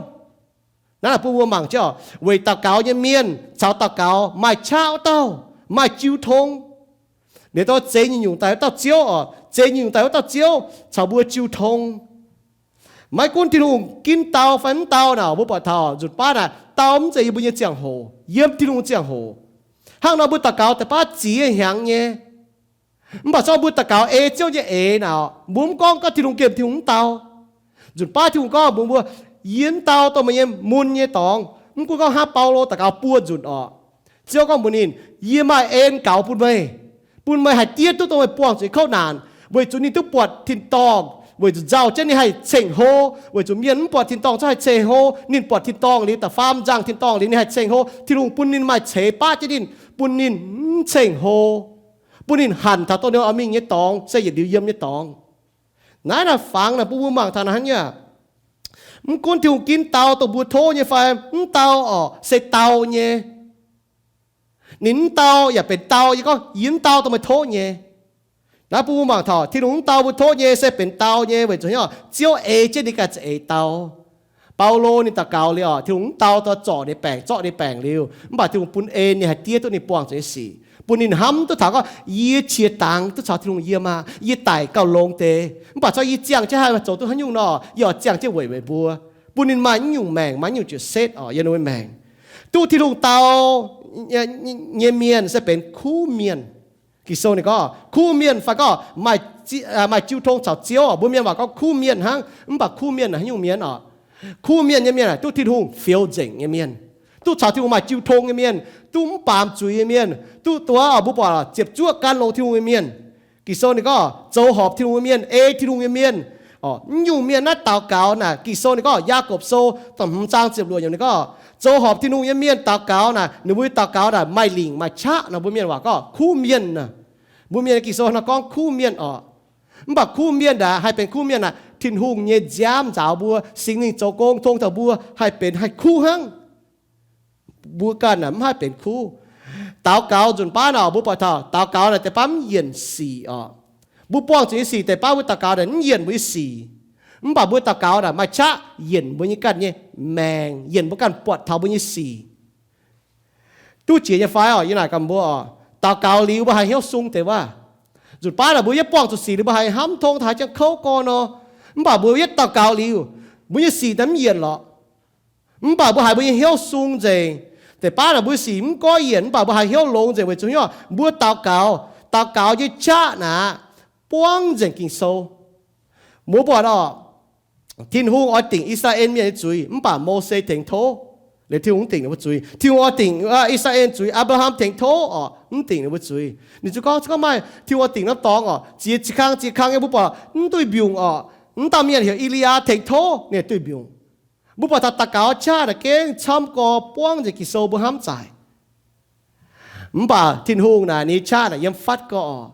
Naaiv naaic bun mbuo mangc jienv oc, weic daux gaux nyei mienh caux daux gaux maaih qaqv wuov dauh, maaih jiu tong. Liuz dongh zeix nyungc-nyungc daaih wuov dauh Ziouv oc, zeix nyungc-nyungc daaih wuov dauh Ziouv caux mbuo jiu tong. Maiv gunv Tin-Hungh ginv dau fai mv dau naaic, mbuo buatc taux nzunc baav naaic, dau mv zeiz yiem mbuo nyei ziangh hoc, yiem Tin-Hungh ziangh hoc. Hnangv nor mbuo daux gaux deix baav ziex hnyangx nyei. Mv baac zorqv mbuo daux gaux ei Ziouv nyei eix naaic, mbuo mv gorngv gorngv Tin-Hungh gemh, Tin-Hungh mv dau. Nzunc baav Tin-Hungh gorngv mbuox mbuo, yie mv dau dongh meih nyei mun nyei dorngx. Mv gunv gorngv hnangv Baulo daux gaux buo nzunc oc, Ziouv gorngv mbuox ninh, yie maaih en gaux bun meih, bun meih haih diev duqv dongh meih buangh zuqc nyei kouv naanc, weic zuqc ninh duqv buatc tin-dorngh, weic zuqc nzauh jienv ninh haih ceng-hlo, weic zuqc mienh mv buatc tin-dorngh zungv haih ceng-hlo. Ninh buatc tin-dorngh liuz, da'faam nzangh tin-dorngh liuz ninh haih ceng-hlo. Tin-Hungh bun ninh maaih ceix baav jienv ninh, bun ninh mv ceng-hlo, bun ninh hanc taux dongh ninh oix mingh nyei dorngx se yietc liuz yiem nyei dorngx. Naaiv naaic fangx naaic bun mbuo mangc taux naaiv hnangv nyei aqv. Mv gunv Tin-Hungh ginv dau dongh mbuo tov nyei fai mv dau oc, se dau nyei. Ninh mv dau yaac benx dau nyei, gorngv yie mv dau dongh meih tov nyei. Naaiv bun mbuo mangc taux Tin-Hungh mv dau mbuo tov nyei se benx dau nyei, weic zuqc hnyouv Ziouv ei jienv ninh ganh za'eix dau. Baulo ninh daux gaux liuz oc, Tin-Hungh mv dau dongh zorc ninh baengc, zorqv ninh baengc liuz, mv baac Tin-Hungh bun en ninh haih diev duqv ninh buangh zuqc nyei sic, bun ninh hnamv duqv taux gorngv, yie qiex dangx duqv caux Tin-Hungh yiem aqv. Yie daic gauh longx deix, mv baac corc yie ziangh jienv haih zoux duqv haaix nyungc nor, yie oix ziangh jienv weic, weic mbuo. Bun ninh maaih nyungc maengc, maaih nyungc jiez setv oc yiem ninh nyei maengc. Duqv Tin-Hungh dau nyei mienh se benx kuv mienh. Ging-Sou ninh gorngv kuv mienh fai gorngv maaih jiu tong caux Ziouv oc. Mbuo mienh waac gorngv kuv mienh hnangv, mv baac kuv mienh naaic haaix nyungc mienh oc? Kuv mienh nyei mienh aeqv, duqv Tin-Hungh fioux nzengc nyei mienh, duqv caux Tin-Hungh maaih jiu tong nyei mienh, duqv mv baamz zuiz nyei mienh, duqv duqv oc, mbuo buatc ziepc zuoqv gan longx Tin-Hungh nyei mienh. Ging-Sou ninh gorngv zoux horpc Tin-Hungh nyei mienh, ei Tin-Hungh nyei mienh. Mv nyungc mienh naaiv daux gaux naaic, Ging-Sou ninh gorngv, Yaagorpc Sou da'hmz zaang ziepc luoqc yiemc ninh gorngv, zoux horpc Tin-Hungh nyei mienh daux gaux naaic, ninh mbuo daux gaux naaic maaih lingc maaih qaqv nor. Mbuo mienh waac gorngv kuv mienh. Mbuo mienh Ging-Sou nor gorngv kuv mienh oc. Mv baac kuv mienh aeqv, haih benx kuv mienh aeqv, Tin-Hungh nyei nziaamv nzaaux mbuo, Singx Lingh zoux gong tong taux mbuo haih benx haih kuv hnangv. Mbuo ganh aeqv, mv haih benx kuv. Daux gaux nzunc baav naaic mbuo buatc taux daux gaux naaic deix baav mv yienc sic oc. Mbuo buangh zuqc nyei sic deix baav mbuo daux gaux naaic mv yienc mbuo nyei sic. Mv baac mbuo daux gaux naaic maaih qaqv yienc mbuo nyei ganh nyei maengc, yienc mbuo ganh buatc taux mbuo nyei sic. Duqv jiex nyei fai oc? Yie naaic gaax mbuo oc, daux gaux liuz mbuo haih hnyouv sung deix waac. Nzunc baav naaic mbuo yietv buangh zuqc sic liuz mbuo haih hnamv tong taux haaix jangx kouv gorn nor. Mv baac mbuo yietv daux gaux liuz, mbuo nyei sic naaic mv yienc lorqc. Mv baac mbuo haiz mbuo nyei hnyouv sung nzengc. Deix baav naaic mbuo sic mv goiv yienc, mv baac mbuo haiz hnyouv longx nzengc weic zuqc hnyouv mbuo daux gaux. Daux gaux nyei qaqv naaic buangv nzengc Ging-Sou. Mbuo buatc oc, Tin-Hungh oix dingc I^saa^laa^en Mienh nyei zuiz, mv baac Mose tengx tov. Liuz Tin-Hungh mv dingc ninh mbuo zuiz. Tin-Hungh oix dingc I^saa^laa^en zuiz, Apc^laa^ham tengx tov oc, mv dingc ninh mbuo zuiz. Ninh ziouc gorngv, se gorngv maaih Tin-Hungh oix dingc norm dorngx oc, ziex, ziex kang ziex kang nyei mbuo buatc mv duih mbiungc oc. Mv dauh mienh heuc E^li^yaa tengx tov, ninh duih mbiungc. Mbuo buatc taux daux gaux qaqv naaic gengh camv gorx buangv nzengc Ging-Sou mbuo hnamv zaic. Mv baac Tin-Hungh naaic ninh qaqv naaic yiem fatv gorx oc,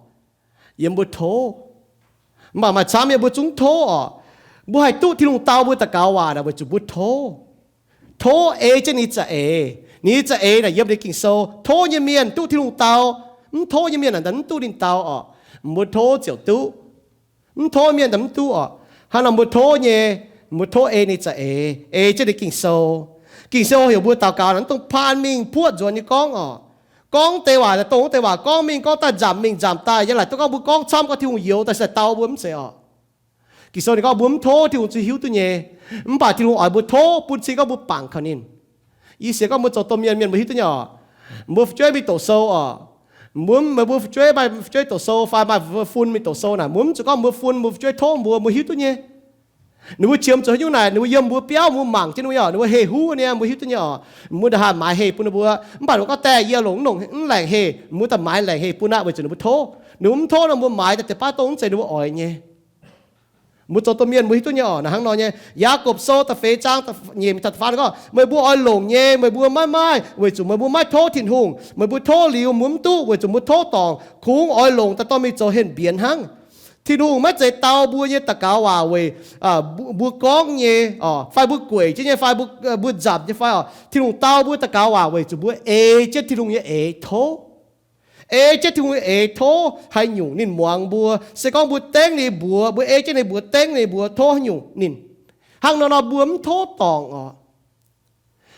yiem mbuo tov. Mv baac maaih camv mienh mbuo zungv tov oc. Mbuo haih duqv Tin-Hungh dau mbuo daux gaux waac naaic weic zuqc mbuo tov. Tov ei jienv ninh za'eix. Ninh za'eix naaic yiem ninh Ging-Sou. Tov nyei mienh duqv Tin-Hungh dau. Mv tov nyei mienh naaic mv duqv ninh dau oc. Mbuo tov ziouc duqv. Mv tov mienh naaic mv duqv oc. Hnangv nor mbuo tov nyei, mbuo tov ei ninh za'eix, ei jienv ninh Ging-Sou. Ging-Sou heuc mbuo daux gaux naaic mv dungx paan mingh puoqv nzuonx nyei gorngv oc. gorngv deix waac daaih dongh wuov deix waac gorngv mingh, gorngv daaih nzamc mingh nzamc daaih. Yiem naaic duqv gorngv mbuo gorngv camv gorngv Tin-Hungh youx daaih se daaih dau mbuo mv zeiz orqc. Ging-Sou ninh gorngv mbuo mv tov Tin-Hungh zuqc hiuv duqv nyei. Mv baac Tin-Hungh oix mbuo tov bun cing gorngv mbuo bangc kaux ninh. Yie sienx gorngv mbuo zoux domh mienh, mienh mbuo hiuv duqv nyei orqc. Mbuo fu'jueiv mingh doqc sou orqc. Mbuo, meih mbuo fu'jueiv maaih fu'jueiv doqc sou fai maaih fun mingh doqc sou naaic, mbuo mv zuqc gorngv mbuo fun mbuo fu'jueiv tov mbuo, mbuo hiuv duqv nyei. Ninh mbuo qiemx zuqc haaix nyungc naaic, ninh mbuo yiem mbuo biauv, mbuo mangc jienv ninh mbuo, ninh mbuo heh huv nyei, mbuo hiuv duqv nyei orqc. Mbuo ndongc haaix maaiz heh bun ninh mbuo, mv baac ninh mbuo gorngv daaih yie longc mv laengc heh, mbuo daaih maaiz laengc heh bun aqv weic zuqc ninh mbuo tov. Ninh mbuo mv tov nor mbuo maaiz daaih deix baav dongh mv zeiz ninh mbuo oix nyei. Mbuo zoux domh mienh mbuo hiuv duqv nyei orqc. Naaic hnangv nor nyei. Yaagorpc Sou da'feix zaang nyeic da'faam gorngv, meih mbuo oix longc nyei, meih mbuo maiv maaih weic zuqc meih mbuo maiv tov Tin-Hungh. Meih mbuo tov liuz mbuo mv duqv weic zuqc mbuo tov dorngc, kungx oix longc daaih dorh mingh zoux henh mbienx hnangv. Tin-Hungh maiv zeiz dau mbuo nyei daux gaux waac weic mbuo gorngv nyei fai mbuo gueic jienv nyei fai mbuo nzamc nyei fai orqc. Tin-Hungh dau mbuo daux gaux waac weic zuqc mbuo ei jienv Tin-Hungh nyei eix tov. Ei jienv Tin-Hungh nyei eix tov haaix nyungc ninh muangx mbuo. Se gorngv mbuo dengv ninh mbuox, mbuo ei jienv ninh mbuox, dengv ninh mbuox tov haaix nyungc ninh. Hnangv nor nor mbuo mv tov dorngc orqc.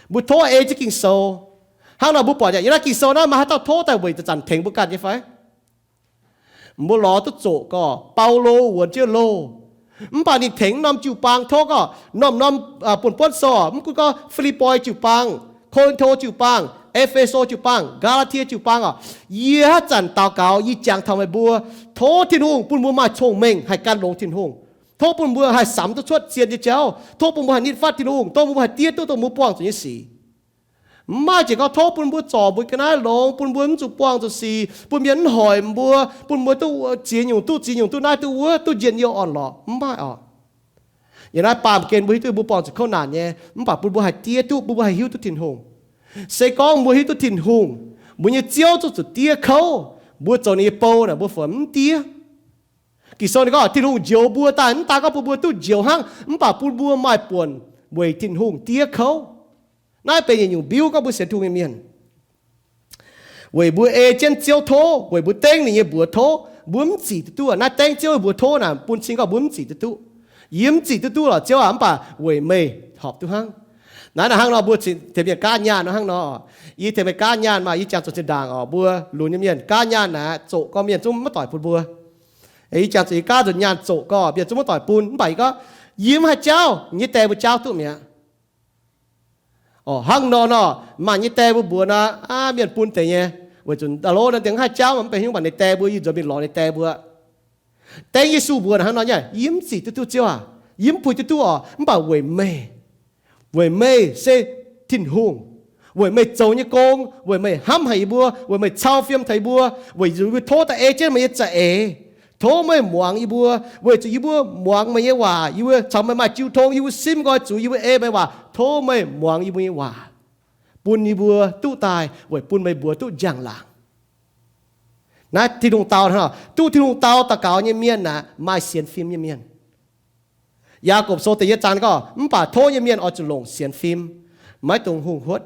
Mbuo tov ei jienv Ging-Sou. Hnangv nor mbuo buatc yiem naaiv Ging-Sou naaiv maaih haaix dauh tov daaih weic zanc-zanc tengx mbuo ganh nyei fai? Mbuo lorz duqv zoqc gorqv Baulo wuonx jienv loh. Mv baac ninh tengx norm jiu-baang tov gorqv norm-norm buonv-buonv sou, mv gunv gorngv Fi^lipv^poi jiu-baang, Ko^lin^to jiu-baang, E^fe^so jiu-baang, Gaa^laa^tie jiu-baang orqc. Yie haaix zanc daux gaux yie jangx taux meih mbuo, tov Tin-Hungh bun mbuo maaih cong-mengh haih gan longx Tin-Hungh. Tov bun mbuo haih samx duqv cuotv zien nyei jauv. Tov bun mbuo haih nitv fatv Tin-Hungh, dongh mbuo haih diev duqv dongh mbuo buangh zuqc nyei sic. Mv maaih jiex gorngv tov bun mbuo zorc mbuo ga'naaiv longx, bun mbuo mv zuqc buangh zuqc sic, bun mienh mv hoic mbuo, bun mbuo duqv ziex nyungc duqv ziex nyungc duqv naaiv duqv wuov duqv njien-youh orn-lorqc, mv maaih orqc. Yiem naaiv baamh gen mbuo hiuv duqv mbuo buangh zuqc kouv naanc nyei, mv baac bun mbuo haih diev duqv, bun mbuo haih hiuv duqv Tin-Hungh. Se gorngv mbuo hiuv duqv Tin-Hungh, mbuo nyei Ziouv zuqc zuqc diev kouv, mbuo zoux ninh nyei bou naaic mbuo fungc mv diev. Ging-Sou ninh gorngv Tin-Hungh njoux mbuo daaih mv daan gorngv bun mbuo duqv njoux hnangv, mv baac bun mbuo maaih buonc weic Tin-Hungh diev kouv. Naaiv benx yietc nyungc mbiuv gorngv mbuo sienx Tin-Hungh nyei mienh. Weic mbuo ei jienv Ziouv tov, weic mbuo dengv ninh nyei mbuox tov, mbuo mv zic duqv duqv. Naaiv dengv Ziouv nyei mbuox tov naaic bun cing gorngv mbuo mv zic duqv duqv. Yie mv zic duqv duqv lorqc Ziouv aac, mv baac weic meih horpc duqv hnangv. Naaiv hnangv nor mbuo tengx mienh gaatv nyaanh nor hnangv nor. Yie tengx meih gaatv nyaanh maah, yie jangx zuqc zinh ndaangc oc, mbuo lunx nyei mienh gaatv nyaanh naaic, zoqc gorngv mienh zungv maiv doic bun mbuo. Yie jangx zuqc yie gaatv nzuonx nyaanh zoqc gorngv mienh zungv maiv doic bun, mv baac yie gorngv, yie mv haih jauv, yie nyei die mbuo jauv duqv mi'aqv. Hnangv nor nor, maaih nyei die mbuo mbuox nor, aav, mienh bun deix nyei, weic zuqc da'lov naaiv dingc mv haih jauv, mv benx hnyouv mv baac ninh die mbuo, yie nzuonx mingh lorz ninh die mbuo. Dengv Yesu mbuox hnangv nor nyei, yie mv zic duqv duqv Ziouv aac, yie mv puix duqv duqv oc, mv baac weic meih, weic meih se Tin-Hungh, weic meih zoux nyei gong, weic meih hnamv haic yie mbuo, weic meih cau fiem taux yie mbuo, weic zuqc yie mbuo tov daaih ei jienv meih nyei za'eix. Tov meih muangx yie mbuo, weic zuqc yie mbuo muangx meih nyei waac, yie mbuo caux meih maaih jiu tong, yie mbuo simv nqoi zuiz, yie mbuo ei meih waac. Tov meih muangx yie mbuo nyei waac, bun yie mbuo duqv daaih weic bun meih mbuox duqv njang-laangc. Naaiv Tin-Hungh dau hnangv. Duqv Tin-Hungh dau daux gaux nyei mienh aeqv, maaih sienx fim nyei mienh. Yaagorpc Sou da'yietv zaang gorngv, mv baac tov nyei mienh oix zuqc longc sienx fim, maiv dungx hungh huotv.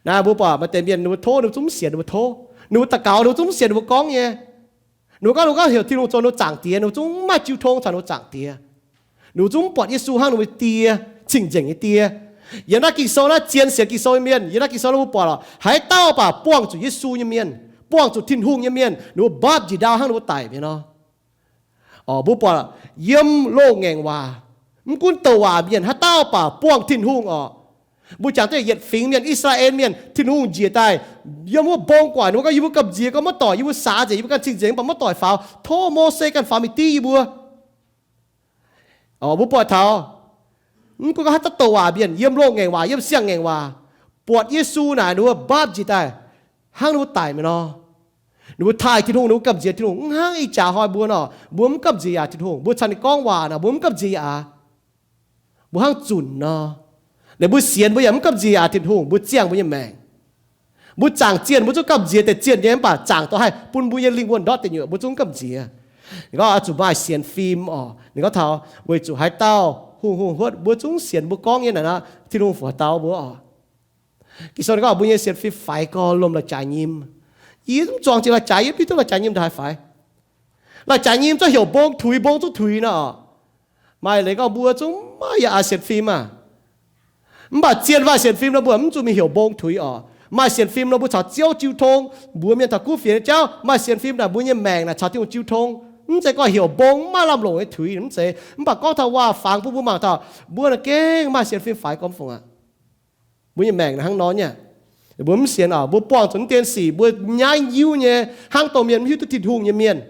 Naaiv mbuo buatc maaih deix mienh ninh mbuo tov ninh mbuo zungv mv sienx ninh mbuo tov. Ninh mbuo daux gaux ninh mbuo zungv mv sienx ninh mbuo gorngv nyei. Ninh mbuo gorngv, ninh mbuo gorngv heuc Tin-Hungh zoux ninh mbuo Zaangc Diex, ninh mbuo zungv mv maaih jiu tong caux ninh mbuo Zaangc Diex. Ninh mbuo zungv mv buatc Yesu hnangv ninh mbuo die, cing-nzengc nyei die. Yiem naaiv Ging-Sou naaiv zien sienx Ging-Sou nyei mienh, yiem naaiv Ging-Sou naaiv mbuo buatc lorqc, haaix dauh baac buangh zuqc Yesu nyei mienh, buangh zuqc Tin-Hungh nyei mienh, ninh mbuo mbaapv njiec ndau hnangv ninh mbuo daic mi'aqv nor. Mbuo buatc yiem loz-ngaengc waac, mv gunv douc waac mienh haaix dauh baac buangh Tin-Hungh orqc. Mbuo jangx duqv yietc fingx mienh, I^saa^laa^en Mienh, Tin-Hungh njiec daaih yiem wuov mbong guaaic, ninh mbuo gorngv, yie mbuo gamh nziex gorngv maiv doic, yie mbuo saax nzengc, yie mbuo ganh cing-nzengc, mv baac maiv doic faaux, tov Mose ganh faaux mingh div yie mbuo. Mbuo buatc taux, mv gunv gorngv haaix dauh douc waac mienh, yiem loz-ngaengc waac, yiem siang-ngaengc waac, buatc Yesu naaic ninh mbuo mbaapv njiec daaih hnangv ninh mbuo daic mi'aqv nor. Ninh mbuo taaih Tin-Hungh, ninh mbuo gamh nziex Tin-Hungh. Mv hnangv ih jaax hnoi mbuo nor, mbuo mv gamh nziex yaac Tin-Hungh. Mbuo caux ninh gorngv waac nor, mbuo mv gamh nziex yaac. Mbuo hnangv zunc nor, ninh mbuo sienx mbuo yaac mv gamh nziex yaac Tin-Hungh, mbuo ziangh mbuo nyei maengc. Mbuo zaangc zienh mbuo zungv gamh nziex deix zienh nyei, mv baac zaangc dorh haih bun mbuo nyei lingh wuonh ndortv deic nyuoqc mbuo zungv gamh nziex. Ninh gorngv oix zuqc maaih sienx fim orqc. Ninh gorngv taux weic zuqc haaix dauh hungh hungh huotv, mbuo zungv sienx mbuo gorngv nyei naaic nor, Tin-Hungh fungc haih dau mbuo orqc. Ging-Sou ninh gorngv mbuo nyei sienx fim faix gorx lomh la'jaaix nyim. Yie zungv zuangx jiex la'jaaix, yie mv hiuv duqv la'jaaix nyim ndaaih haih faix. La'jaaix nyim zungv heuc mbong tuix, mbong zungv tuix nor orqc. Maaih leiz gorngv mbuo zungv maaih yaac sienx fim aah. Mv baac zien waac sienx fim nor mbuo mv zuqc mingh heuc mbong tuix orqc. Maaih sienx fim nor mbuo caux Ziouv jiu tong. Mbuox mienh taux kuv fienx nyei jauv, maaih sienx fim naaic mbuo nyei maengc naaic caux Tin-Hungh jiu tong. Mv zeiz gorngv heuc mbong mv maaih lamh longc nyei tuix, mv zeiz. Mv baac gorngv taux waac-fangx bun mbuo mangc taux mbuo naaic gengh maaih sienx fim faix gormx fungc aqv. Mbuo nyei maengc naaic hnangv nor nyei. Mbuo mv sienx oc, mbuo buangh zuqc mv dien sic, mbuo nyaaiv nyiuv nyei, hnangv dongh mienh mv hiuv duqv Tin-Hungh nyei mienh.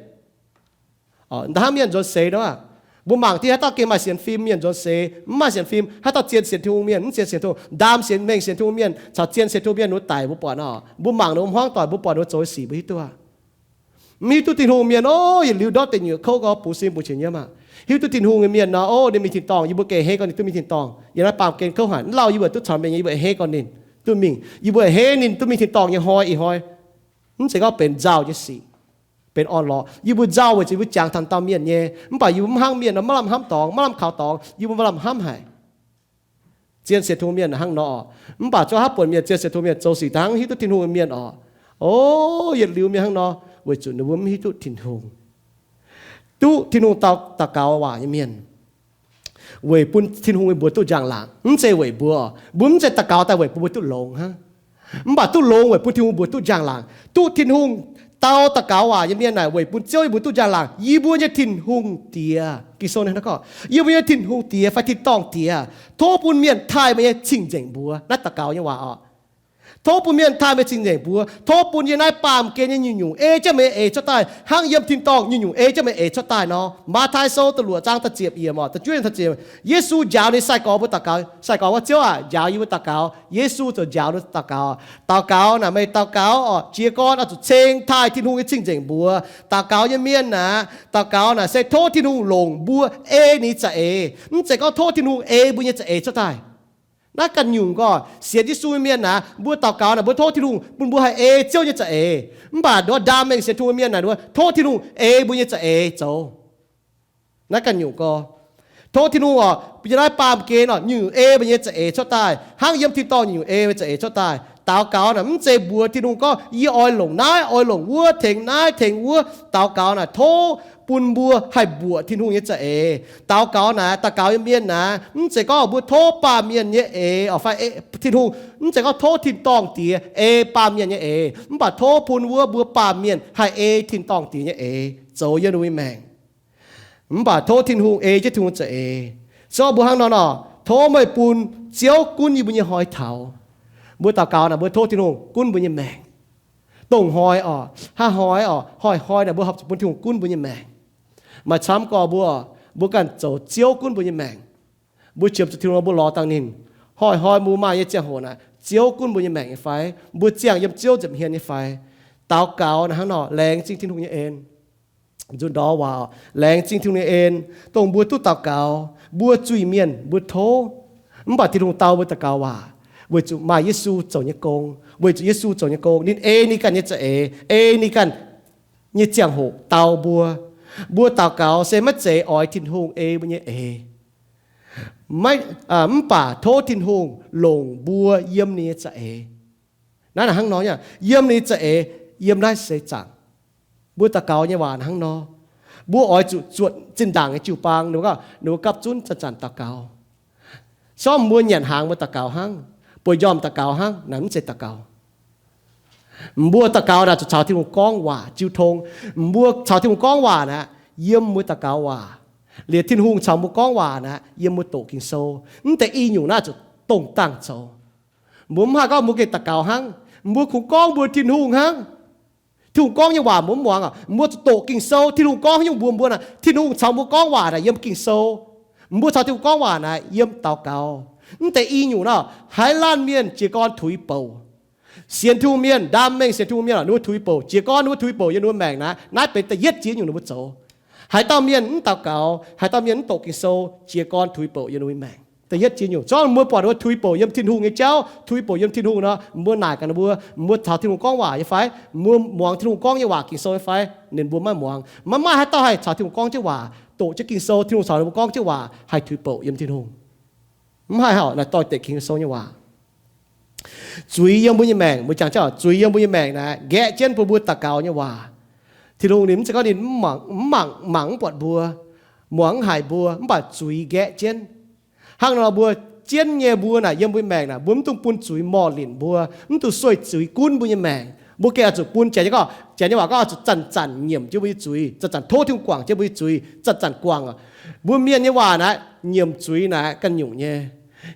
Hnangv mienh nzuonx seix nor, mbuo mangc div haaix dauh gengh maaih sienx fim, mienh nzuonx seix mv maaih sienx fim, haaix dauh zien sienx Tin-Hungh mienh, mv zien sienx Tin-Hungh, ndaam sienx, mengh sienx Tin-Hungh mienh caux zien sienx Tin-Hungh mienh wuov daic mbuo buatc nor, mbuo mangc ninh mbuo hmuangv doic, mbuo buatc ninh mbuo zoux sic mbuo hiuv duqv aqv. Mv hiuv duqv Tin-Hungh mienh, o, yietc liuz ndortv deic nyuoqc kouv gau, bungx sin bungx qiex nyiemv aqv. Hiuv duqv Tin-Hungh nyei mienh nor, o, ninh mingh tin-dorngh, yie mbuo gengh a'hneiv gorngv ninh duqv mingh tin-dorngh. Yiem naaiv baamh gen kouv haic, mv lauh yie mbuo duqv caux mienh nyei, yie mbuo a'hneiv gorngv ninh duqv mingh, yie mbuo a'hneiv ninh duqv mingh tin-dorngh nyei hnoi ih hnoi. Mv zeiz gorngv benx nzauh nyei sic, benx orn-lorqc. Yie mbuo nzauh weic zuqc yie mbuo jangx taux dauh mienh nyei, mv baac yie mbuo mv hnamv mienh nor, maiv lamh hnamv dorngx, maiv lamh kaux dorngx, yie mbuo maiv lamh hnamv haic. Zien sienx Tin-Hungh mienh hnangv nor, mv baac zuov haaix buonc mienh, zien sienx Tin-Hungh mienh zoux sic dangh hiuv duqv Tin-Hungh nyei mienh oc. O, yietc liuz mienh hnangv nor, weic zuqc ninh mbuo mv hiuv duqv Tin-Hungh. Duqv Tin-Hungh dau daux gaux waac nyei mienh, weic bun Tin-Hungh nyei mbuox duqv njang-laangc. Mv zeiz weic mbuo, mbuo mv zeiz daux gaux daaih weic bun mbuo duqv longx hnangv. Mv baac duqv longx weic bun Tin-Hungh mbuox duqv njang-laangc. Duqv Tin-Hungh dau daux gaux waac nyei mienh naaic weic bun Ziouv nyei mbuox duqv njang-laangc. Yie mbuo nyei Tin-Hungh Diex, Ging-Sou gorngv, yie mbuo nyei Tin-Hungh Diex fai tin-dorngh Diex, tov bun mienh taaih meih nyei cing-nzengc mbuox. Naaiv daux gaux nyei waac oc. Tov bun mienh taaih meih cing-nzengc mbuox. Tov bun yie naaiv baamh gen nyei nyungc-nyungc ei jienv meih eix cuotv daaih, hnangv yiem tin-dorngh nyungc-nyungc ei jienv meih eix cuotv daaih nor. Matv^taai Sou da'luoqc zaang da'ziepc yiemc oc, da'juov yiemc, Yesu njaaux ninh nyei sai-gorx mbuo daux gaux. Sai-gorx gorngv, Ziouv aac, njaaux yie mbuo daux gaux. Yesu ziouc njaaux ninh daux gaux. Daux gaux naaic meih daux gaux oc, jiez gorn oix zuqc ceng taaih Tin-Hungh nyei cing-nzengc mbuox. Daux gaux nyei mienh aac, daux gaux naaic se tov Tin-Hungh longc mbuo ei ninh nyei za'eix. Mv zeiz gorngv tov Tin-Hungh ei mbuo nyei za'eix cuotv daaih. Naaiv ganh nyungc gorngv sienx Yesu nyei mienh aac, mbuo daux gaux naaic mbuo tov Tin-Hungh bun mbuo haih ei Ziouv nyei za'eix. Mv baac nduov ndaam mengh sienx Tin-Hungh mienh naaic nduov tov Tin-Hungh ei mbuo nyei za'eix zoux. Naaiv ganh nyungc gorngv, tov Tin-Hungh oc, bun yie naaiv baamh gen oc, nyungc-nyungc ei meih nyei za'eix cuotv daaih, hnangv yiem tin-dorngh nyungc-nyungc ei meih za'eix cuotv daaih. Daux gaux naaic mv zeiz mbuox Tin-Hungh gorngv yie oix longc naaiv, oix longc wuov, tengx naaiv, tengx wuov. Daux gaux naaic tov bun mbuo haih mbuoqc Tin-Hungh nyei za'eix. Daux gaux naaic, daux gaux nyei mienh naaic, mv zeiz gorngv mbuo tov baamh mienh nyei eix oc fai Tin-Hungh, mv zeiz gorngv tov tin-dorngh Diex ei baamh mienh nyei eix, mv baac tov bun wuov mbuo baamh mienh haih ei tin-dorngh Diex nyei eix zoux yiem ninh mbuo nyei maengc. Mv baac tov Tin-Hungh ei jienv Tin-Hungh za'eix. Zorqv mbuo hnangv nor nor, tov meih bun Ziouv gunv yie mbuo nyei hnoi taux. Mbuo daux gaux naaic mbuo tov Tin-Hungh gunv mbuo nyei maengc. Dongh hnoi oc, haaix hnoi oc, hnoi-hnoi naaic mbuo horpc zuqc bun Tin-Hungh gunv mbuo nyei maengc. Maaih camv gorx mbuo, mbuo ganh zoux Ziouv gunv mbuo nyei maengc. Mbuo qiemx zuqc Tin-Hungh, mbuo lorz dangh ninh. Hnoi-hnoi mbuo maaih nyei ziangh hoc naaic, Ziouv gunv mbuo nyei maengc nyei fai? Mbuo ziangh yiem Ziouv nza'hmien nyei fai? Daux gaux naaic hnangv nor, laengz zingh Tin-Hungh nyei en. Nzunc ndorm waac, laengz zingh Tin-Hungh nyei en, dongh mbuo duqv daux gaux, mbuo zuiz-mienh mbuo tov. Mv baac Tin-Hungh dau mbuo daux gaux waac, weic zuqc maaih Yesu zoux nyei gong, weic zuqc Yesu zoux nyei gong, ninh ei ninh ganh nyei za'eix, ei ninh ganh nyei ziangh hoc dau mbuo. Mbuo daux gaux se maiv zeiz oix Tin-Hungh ei mbuo nyei eix. Mv baac tov Tin-Hungh longc mbuo yiem ninh nyei za'eix. Naaiv naaic hnangv nor, yiem ninh nyei za'eix, yiem naaiv seix zaangc. Mbuo daux gaux nyei waac hnangv nor. Mbuo oix zuqc zuotc zinh ndaangc nyei jiu-baang, ninh mbuo gapv zunv zanc-zanc daux gaux. Sortv mbuo nyanc hnaangx mbuo daux gaux hnangv, bueix njormh daux gaux hnangv, naaic mv zeiz daux gaux. Mbuo daux gaux naaic zuqc caux Tin-Hungh gorngv waac jiu tong. Mbuo caux Tin-Hungh gorngv waac naaic, yiem mbuo daux gaux waac. Liuz Tin-Hungh caux mbuo gorngv waac naaic, yiem mbuo doqc Ging-Sou. Mv deix i nyungc naaiv zuqc dongh dangh zoux. Mbuo mv haih gorngv mbuo gengh daux gaux hnangv, mbuo kungx gorngv mbuox Tin-Hungh hnangv. Tin-Hungh gorngv nyei waac mbuo mv muangx aqv. Mbuo zuqc doqc Ging-Sou, Tin-Hungh gorngv nyungc mbuox mbuo naaic, Tin-Hungh caux mbuo gorngv waac naaic yiem Ging-Sou. Mbuo caux Tin-Hungh gorngv waac naaic yiem daux gaux. Mv deix i nyungc naaic, haaix laanh mienh jiez gorn tuix bouc. Sienx Tin-Hungh mienh, ndaam mengh sienx Tin-Hungh mienh, ninh mbuo tuix bouc. Jiez gorn ninh mbuo tuix bouc yiem ninh mbuo maengc naaic, naaiv benx da'yietv jiex nyungc ninh mbuo zoux. Haaix dauh mienh mv daux gaux, haaix dauh mienh mv doqc Ging-Sou, jiez gorn tuix bouc yiem ninh mbuo maengc. Da'yietv jiex nyungc, zorqv mbuo buatc ninh mbuo tuix bouc yiem Tin-Hungh nyei jauv, tuix bouc yiem Tin-Hungh nor, mbuo naaic gaax ninh mbuo, mbuo caux Tin-Hungh gorngv waac nyei fai? Mbuo muangx Tin-Hungh gorngv nyei waac Ging-Sou nyei fai? Ninh mbuo maiv muangx. Maiv maaih haaix dauh haih caux Tin-Hungh gorngv jienv waac, doqc jienv Ging-Sou, Tin-Hungh caux ninh mbuo gorngv jienv waac haih tuix bouc yiem Tin-Hungh. Mv haih hauh naaic doix-dekc Ging-Sou nyei waac. Zuiz yiem mbuo nyei maengc, mbuo jangx jienv zuiz yiem mbuo nyei maengc naaic nqaeqv jienv bun mbuo daux gaux nyei waac. Tin-Hungh ninh mv zeiz gorngv ninh mv mangc, mv mangc mv buatc mbuo, muangx mv haic mbuo, mv baac zuiz nqaeqv jienv. Hnangv nor mbuo Jienv nyei mbuo naaic yiem mbuo nyei maengc naaic, mbuo mv dungx bun zuiz morh linc mbuo, mv dungx sueih zuiz gunv mbuo nyei maengc. Mbuo gengh oix zuqc bun, janx nyei waac gorngv oix zuqc zanc-zanc nyiemc jienv mbuo nyei zuiz, zanc-zanc tov Tin-Hungh guangc jienv mbuo nyei zuiz, zanc-zanc guangc. Mbuo mienh nyei waac naaic, nyiemc zuiz naaic ganh nyungc nyei.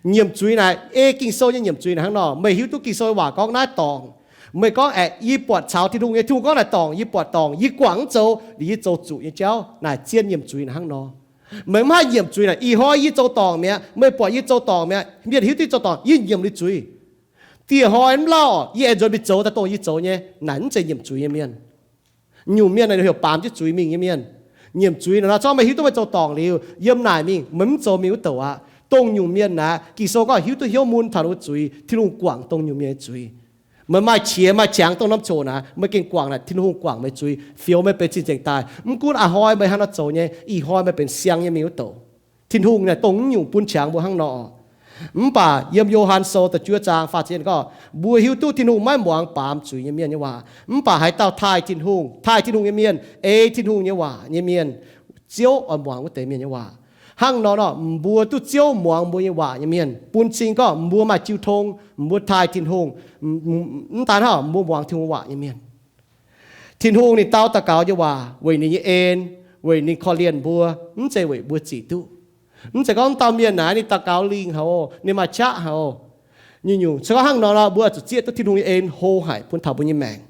Nyiemc zuiz naaic, ei Ging-Sou nyei nyiemc zuiz naaic hnangv nor, meih hiuv duqv Ging-Sou nyei waac gorngv naaiv dorngc. Meih gorngv aeqv, yie buatc caux Tin-Hungh nyei, Tin-Hungh gorngv naaic dorngc, yie buatc dorngc, yie guangc mv zoux, liuz yie zoux zuqc nyei jauv naaic, zien nyiemc zuiz naaic hnangv nor. Meih mv haih nyiemc zuiz naaic, ih hnoi yie zoux dorngc mi'aqv, meih buatc yie zoux dorngc mi'aqv, mienh hiuv duqv yie zoux dorngc, yie nyiemc liuz zuiz. Dieh hnoi mv lauh, yie aengx nzuonx mingh zoux daaih dongh yie zoux nyei. Naaic mv zeiz nyiemc zuiz nyei mienh. Nyungc mienh naaic heuc baamz jienv zuiz mingh nyei mienh. Nyiemc zuiz naaic nor, zorqv meih hiuv duqv meih zoux dorngc liuz, yiem naaic mingh, meih mv zoux mingh wuov douc aqv. Dongh nyungc mienh naaic, Ging-Sou gorngv hiuv duqv hnyouv mun taux ninh mbuo zuiz, Tin-Hungh guangc dongh nyungc mienh nyei zuiz. Meih maaih qiex maaih qangx dongh norm coc naaic, meih gengh guangc naaic, Tin-Hungh guangc meih zuiz, fioux meih benx cing-nzengc daaih. Mv gunv a'hnoi meih haaix nor zoux nyei, ih hnoi meih benx siang nyei mingh wuov douc. Tin-Hungh naaic dongh mv nyungc bun qangx mbuo hnangv nor. Mv baac yiem Yo^han Sou da'juov zaang faah ziepc gorngv, mbuo hiuv duqv Tin-Hungh maiv muangx baamz zuiz nyei mienh nyei waac. Mv baac haaix dauh taaih Tin-Hungh, taaih Tin-Hungh nyei mienh, ei Tin-Hungh nyei waac nyei mienh, Ziouv oix muangx wuov deix mienh nyei waac. Hnangv nor nor, mbuo duqv Ziouv muangx mbuo nyei waac nyei mienh, bun cing gorngv mbuo maaih jiu tong, mbuo taaih Tin-Hungh, mv daan hnangv, mbuo muangx Tin-Hungh waac nyei mienh. Tin-Hungh ninh dau daux gaux nyei waac weic ninh nyei en, weic ninh korv-lienh mbuo, mv zeiz weic mbuo zic duqv. Mv zeiz gorngv dauh mienh naaic ninh daux gaux lingh haic, ninh maaih qaqv haic. Nyungc-nyungc se gorngv hnangv nor nor, mbuo zuqc zieqv duqv Tin-Hungh nyei en hlo haic bun taux mbuo nyei maengc.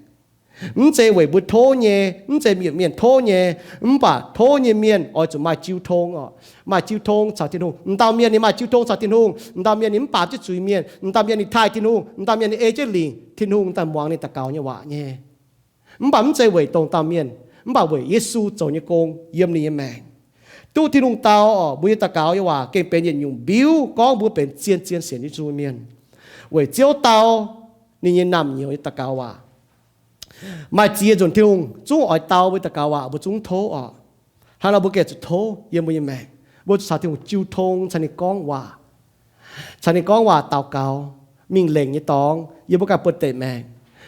Mv zeiz weic mbuo tov nyei, mv zeiz mienh, mienh tov nyei, mv baac tov nyei mienh oix zuqc maaih jiu tong oc. Maaih jiu tong caux Tin-Hungh. M'dauh mienh ninh maaih jiu tong caux Tin-Hungh, m'dauh mienh ninh mv baamz jienv zuiz mienh, m'dauh mienh ninh taaih Tin-Hungh, m'dauh mienh ninh ei jienv lingc, Tin-Hungh daaih muangx ninh daux gaux nyei waac nyei. Mv baac mv zeiz weic dongh dauh mienh, mv baac weic Yesu zoux nyei gong yiem ninh nyei maengc. Duqv Tin-Hungh dau oc, mbuo nyei daux gaux nyei waac gengh benx yietc nyungc mbiuv gorngv mbuo benx zien-zien sienx Yesu nyei mienh. Weic Ziouv dau ninh nyei naamh nyouz nyei daux gaux waac. Maaih ziex nzunc Tin-Hungh zungv oix dau mbuo daux gaux waac, mbuo zungv tov oc. Hnangv nor mbuo gengh zuqc tov yiem mbuo nyei maengc. Mbuo zuqc caux Tin-Hungh jiu tong, caux ninh gorngv waac, caux ninh gorngv waac daux gaux, mingh lengc nyei dorngx yiem mbuo ganh buonv-deic maengc.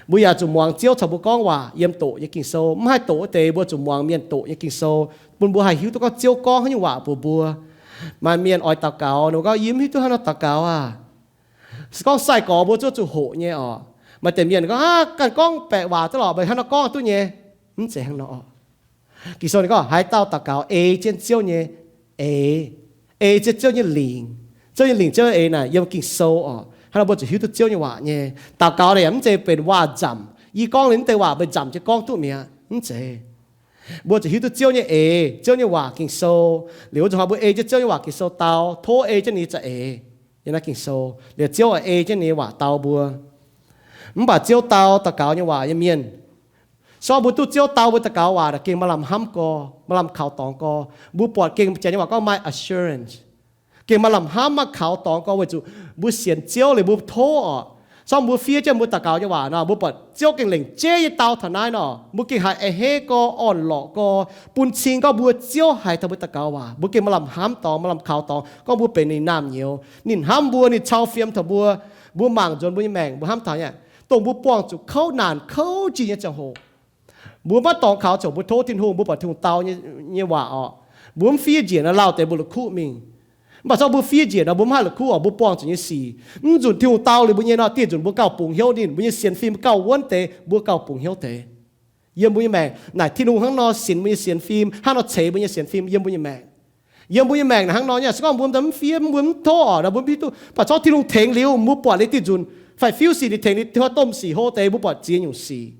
Mbuo yaac zuqc muangx Ziouv caux mbuo gorngv waac yiem doqc nyei Ging-Sou. Mv haih doqc wuov deix mbuo zuqc muangx mienh doqc nyei Ging-Sou, bun mbuo haih hiuv duqv gorngv Ziouv gorngv haaix nyungc waac mbuox mbuo. Maaih mienh oix daux gaux, ninh gorngv, yie mv hiuv duqv hnangv nor daux gaux aqv. Se gorngv sai-gorx mbuo zuqc zuqc hoqc nyei oc. Maaih deix mienh gorngv, aav, ganh gorngv baeqc waac duqv lorqc, meih hnangv nor gorngv duqv nyei. Mv zeiz hnangv nor oc. Ging-Sou ninh gorngv haaix dauh daux gaux ei jienv Ziouv nyei eix, ei jienv Ziouv nyei lingc. Ziouv nyei lingc, Ziouv nyei eix naaic yiem Ging-Sou oc. Hnangv nor mbuo zuqc hiuv duqv Ziouv nyei waac nyei. Daux gaux naaic yaac mv zeiz benx waac nzamc. Yie gorngv liuz mv deix waac meih nzamc jienv gorngv duqv mi'aqv. Mv zeiz. Mbuo zuqc hiuv duqv Ziouv nyei eix, Ziouv nyei waac Ging-Sou. Liuz wuov zuqc hnoi mbuo ei jienv Ziouv nyei waac Ging-Sou dau, tov ei jienv ninh nyei za'eix, yiem naaiv Ging-Sou. Liuz Ziouv ei jienv ninh nyei waac dau mbuo. Mv baac Ziouv dau daux gaux nyei waac nyei mienh, se gorngv mbuo duqv Ziouv dau mbuo daux gaux waac naaic gengh maaih lamh hnamv gorx, maaih lamh kaux dorngx gorx. Mbuo buatc gengh janx nyei waac gorngv maaih assurance. Gengh maaih lamh hnamv, maaih kaux dorngx gorx weic zuqc mbuo sienx Ziouv liuz mbuo tov oc. Se gorngv mbuo fiev jienv mbuo daux gaux nyei waac nor, mbuo buatc Ziouv gengh lengc jeiv nyei dau taux naaiv nor, mbuo gengh haiz a'hneiv gorx, orn-lorqc gorx, bun cing gorngv mbuo Ziouv haiz taux mbuo daux gaux waac. Mbuo gengh maaih lamh hnamv dorngx, maaih lamh kaux dorngx gorngv mbuo benx ninh naamh nyouz. Ninh hnamv mbuo, ninh cau fiem taux mbuo. Mbuo mangc nzuonx mbuo nyei maengc, mbuo hnamv taux nyei, dongh mbuo buangh zuqc kouv naanc kouv jiex nyei ziangh hoc, mbuo maiv dorngx kaux ziangh hoc mbuo tov Tin-Hungh, mbuo buatc Tin-Hungh dau nyei, nyei waac oc, mbuo mv fiev njiec nor, lauh deix mbuo la'kuqv mingh. Mv baac se gorngv mbuo fiev njiec nor, mbuo mv haih la'kuqv oc, mbuo buangh zuqc nyei sic. Mv nzunc Tin-Hungh dau liuz mbuo nyei nor, dieh nzunc mbuo gauh bungx hnyouv ninh, mbuo nyei sienx fim gauh wuonv deix, mbuo gauh bungx hnyouv deix. Yiem mbuo nyei maengc naaic, Tin-Hungh hnangv nor sinx mbuo nyei sienx fim, hnangv nor ceix mbuo nyei sienx fim yiem mbuo nyei maengc. Yiem mbuo nyei maengc naaic hnangv nor nyei, se gorngv mbuo mv fiev, mbuo mv tov oc, mbuo mv hiuv duqv. Mv baac se gorngv Tin-Hungh tengx liuz, mbuo buatc liuz dieh nzunc faix-fiuv sic ninh tengx liuz, Tin-Hungh domh sic hlo deix, mbuo buatc ziex nyungc sic.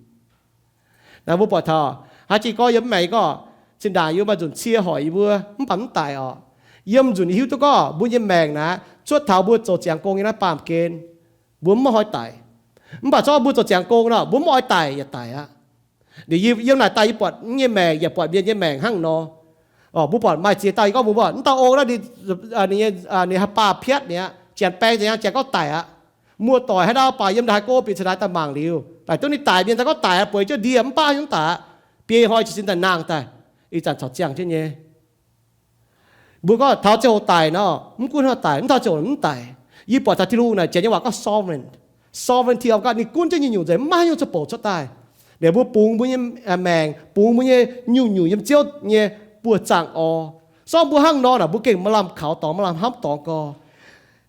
Naaiv mbuo buatc taux haaix jiex gorngv yiem mv maengc gorngv, zinh ndaangc yie maaih nzunc cie hoic yie mbuo, mv baac mv daic oc. Yiem nzunc yie hiuv duqv gorngv mbuo nyei maengc naaiv, cuotv taux mbuo zoux ziangx gong nyei naaiv baamh gen, mbuo mv maiv oix daic. Mv baac se gorngv mbuo zoux ziangx gong nor, mbuo mv oix daic yaac daic aqv. Liuz yie yiem naaic daaih yie buatc mv nyei maengc yaac buatc mienh nyei maengc hnangv nor. Mbuo buatc maaih ziex dauh, yie gorngv mbuo buatc mv dauh ong naaiv, ninh nyei, ninh haaix baah piatv mi'aqv, janx baeng ziex nyei, janx gorngv daic aqv. Muoz-doic haaix ndau baac yiem ndaaih haaix go bieqc caux naaiv daaih mangc liuz, daic duqv ninh daic mienh daaih gorngv daic aqv, bueix jienv ndie mv baav nyungc daic aqv. Biei hnoi jiez sin daaih nangh daaih, ih zanc caux ziangh jienv nyei. Mbuo gorngv taux ziangh hoc daic nor, mv gunv hnangv daic, mv taux ziangh hoc mv daic. Yie buatc taux Tin-Hungh naaic janx nyei waac gorngv sovereign, sovereignty of God, ninh gunv jienv nyei nyungc nzengc, maiv nyungc zuqc bouc cuotv daaih. Liuz mbuo bungx mbuo nyei maengc, bungx mbuo nyei nyungc-nyungc yiem Ziouv nyei buoz-zaangc orv. Se gorngv mbuo hnangv nor naaic, mbuo gengh maaih lamh kaux dorngx, maaih lamh hnamv dorngx gorx.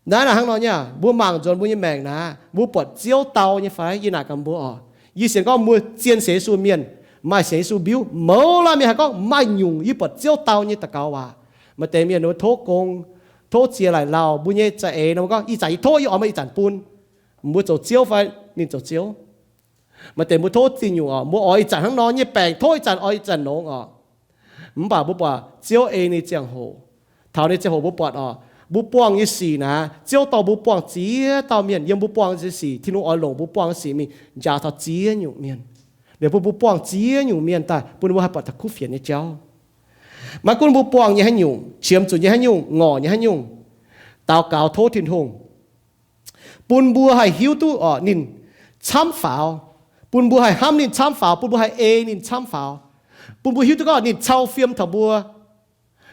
Naaiv naaic hnangv nor nyei aqv, mbuo mangc nzuonx mbuo nyei maengc naaic, mbuo buatc Ziouv dau nyei fai? Yie naaic gaax mbuo oc. Yie sienx gorngv mbuo zien sienx Yesu mienh, maaih sienx Yesu mbiuv, mouz laanh mienh haih gorngv maaih nyungc yie buatc Ziouv dau nyei daux gaux waac. Maaih deix mienh mbuo tov gong, tov ziex laaic lauh, mbuo nyei za'eix nor mbuo gorngv, ih zanc yie tov, yie oix maaih ih zanc bun. Mbuo zoux Ziouv fai ninh zoux Ziouv? Maaih deix mbuo tov ziex nyungc oc, mbuo oix ih zanc hnangv nor nyei baengc, tov ih zanc, oix ih zanc longx oc. Mv baac mbuo buatc Ziouv ei ninh ziangh hoc, taux ninh ziangh hoc mbuo buatc oc, mbuo buangh nyei sic naaic, Ziouv dorh mbuo buangh ziex dauh mienh yiem mbuo buangh nyei sic, Tin-Hungh oix longc mbuo buangh nyei sic mingh njaaux taux ziex nyungc mienh. Liuz bun mbuo buangh ziex nyungc mienh daaih, bun mbuo haih buatc taux kuv fienx nyei jauv. Maiv gunv mbuo buangh nyei haaix nyungc, qiemx zuqc nyei haaix nyungc, ngorc nyei haaix nyungc, daux gaux tov Tin-Hungh bun mbuo haih hiuv duqv oc ninh camv faaux, bun mbuo haih hnamv ninh camv faaux, bun mbuo haih ei ninh camv faaux, bun mbuo hiuv duqv gorngv ninh cau fiem taux mbuo,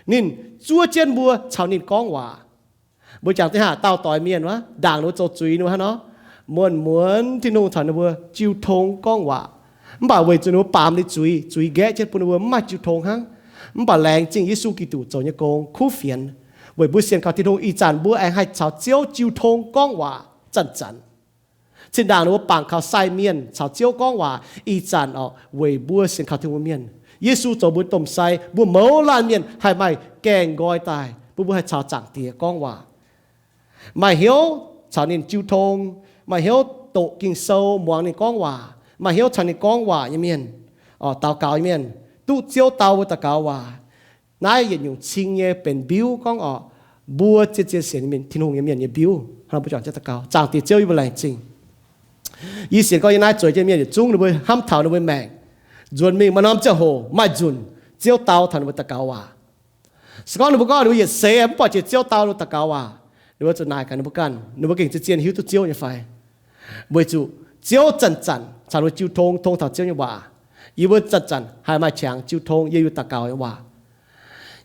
ninh zuov jienv mbuo caux ninh gorngv waac. Mbuo jangx deix haac dauh doix mienh wuov, ndaangc ninh mbuo zoux zuiz ninh mbuo hnangv nor, muonz-muonz Tin-Hungh caux ninh mbuo jiu tong gorngv waac. Mv baac weic zuqc ninh mbuo baamz ninh zuiz, zuiz nqaeqv jienv bun ninh mbuo mv maaih jiu tong hnangv. Mv baac laengz zingh Yesu Giduc zoux nyei gong kuv fienx, weic mbuo sienx kaux Tin-Hungh ih zanc mbuo aengx haih caux Ziouv jiu tong gorngv waac zanc-zanc. Zinh ndaangc ninh mbuo bangc kaux sai mienh caux Ziouv gorngv waac ih zanc oc, weic mbuo sienx kaux Tin-Hungh mienh, Yesu zoux mbuo domh sai, mbuo mouz laanh mienh haih maaih gaengh nqoi daaih bun mbuo haih caux Zaangc Diex gorngv waac, maaih hnyouv caux ninh jiu tong, maaih hnyouv doqc Ging-Sou muangx ninh gorngv waac, maaih hnyouv caux ninh gorngv waac nyei mienh, oc, daux gaux nyei mienh, duqv Ziouv dau mbuo daux gaux waac. Naaiv yietc nyungc cing nyei benx mbiuv gorngv oc, mbuo zien-zien sienx Tin-Hungh nyei mienh nyei mbiuv. Hnangv mbuo juangc jienv daux gaux. Zaangc Diex Ziouv, yie mbuo laengz zingh. Yie sienx gorngv yie naaiv zueiz jienv mienh yietc zungv ninh mbuo hnamv taux ninh mbuo maengc nzuonx mingh maaih norm ziangh hoc maaih nzunc Ziouv dau taux ninh mbuo daux gaux waac. Se gorngv ninh mbuo gorngv ninh mbuo yietc seix mv buatc jiex Ziouv dau ninh mbuo daux gaux waac, ninh mbuo zuqc naaic gaax ninh mbuo ganh, ninh mbuo gengh zien-zien hiuv duqv Ziouv nyei fai? Weic zuqc Ziouv zanc-zanc caux ninh mbuo jiu tong, tong taux Ziouv nyei waac. Yie mbuo zanc-zanc haih maaih qangx jiu tong yiem yie mbuo daux gaux nyei waac.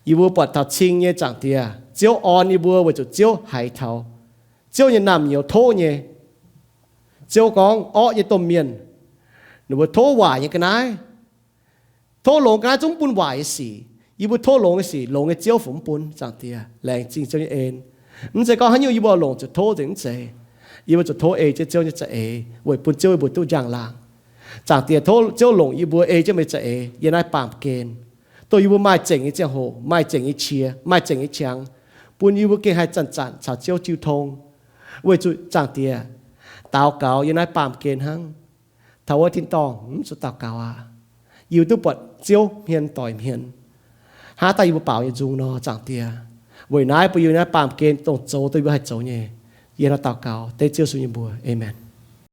Yie mbuo buatc taux cing nyei Zaangc Diex, Ziouv orn yie mbuo weic zuqc Ziouv haiz taux Ziouv nyei naamh nyouz tov nyei. Ziouv gorngv orqv nyei domh mienh, ninh mbuo tov waaic nyei ga'naaiv, tov longx ga'naaiv zungv mv bun waaic nyei sic. Yie mbuo tov longx nyei sic, longx nyei Ziouv fungc mv bun. Zaangc Diex, laengz zingh Ziouv nyei en. Mv zeiz gorngv haaix nyungc yie mbuo longc zuqc tov nzengc, mv zeiz. Yie mbuo zuqc tov ei jienv Ziouv nyei za'eix weic bun Ziouv yie mbuo duqv njang-laangc. Zaangc Diex, tov Ziouv longc yih mbuo ei jienv meih za'eix yiem naaiv baamh gen, dongh yie mbuo maaih zengc nyei ziangh hoc, maaih zengc nyei qiex, maaih zengc nyei qangx, bun yie mbuo gengh haih zanc-zanc caux Ziouv jiu tong. Weic zuqc Zaangc Diex, daux gaux yiem naaiv baamh gen hnangv. Taux wuov tin-dorngh mv zuqc daux gaux aqv. Yie mbuo duqv buatc Ziouv hmien doic hmien, hnangv daaih yie mbuo baaux nyei nzung nor, Zaangc Diex. Weic naaiv bun yie mbuo naaiv baamh gen dongh zoux dongh yie mbuo haih zoux nyei. Yie hnangv daux gaux dengv Ziouv Yesu nyei mbuox. Aamen.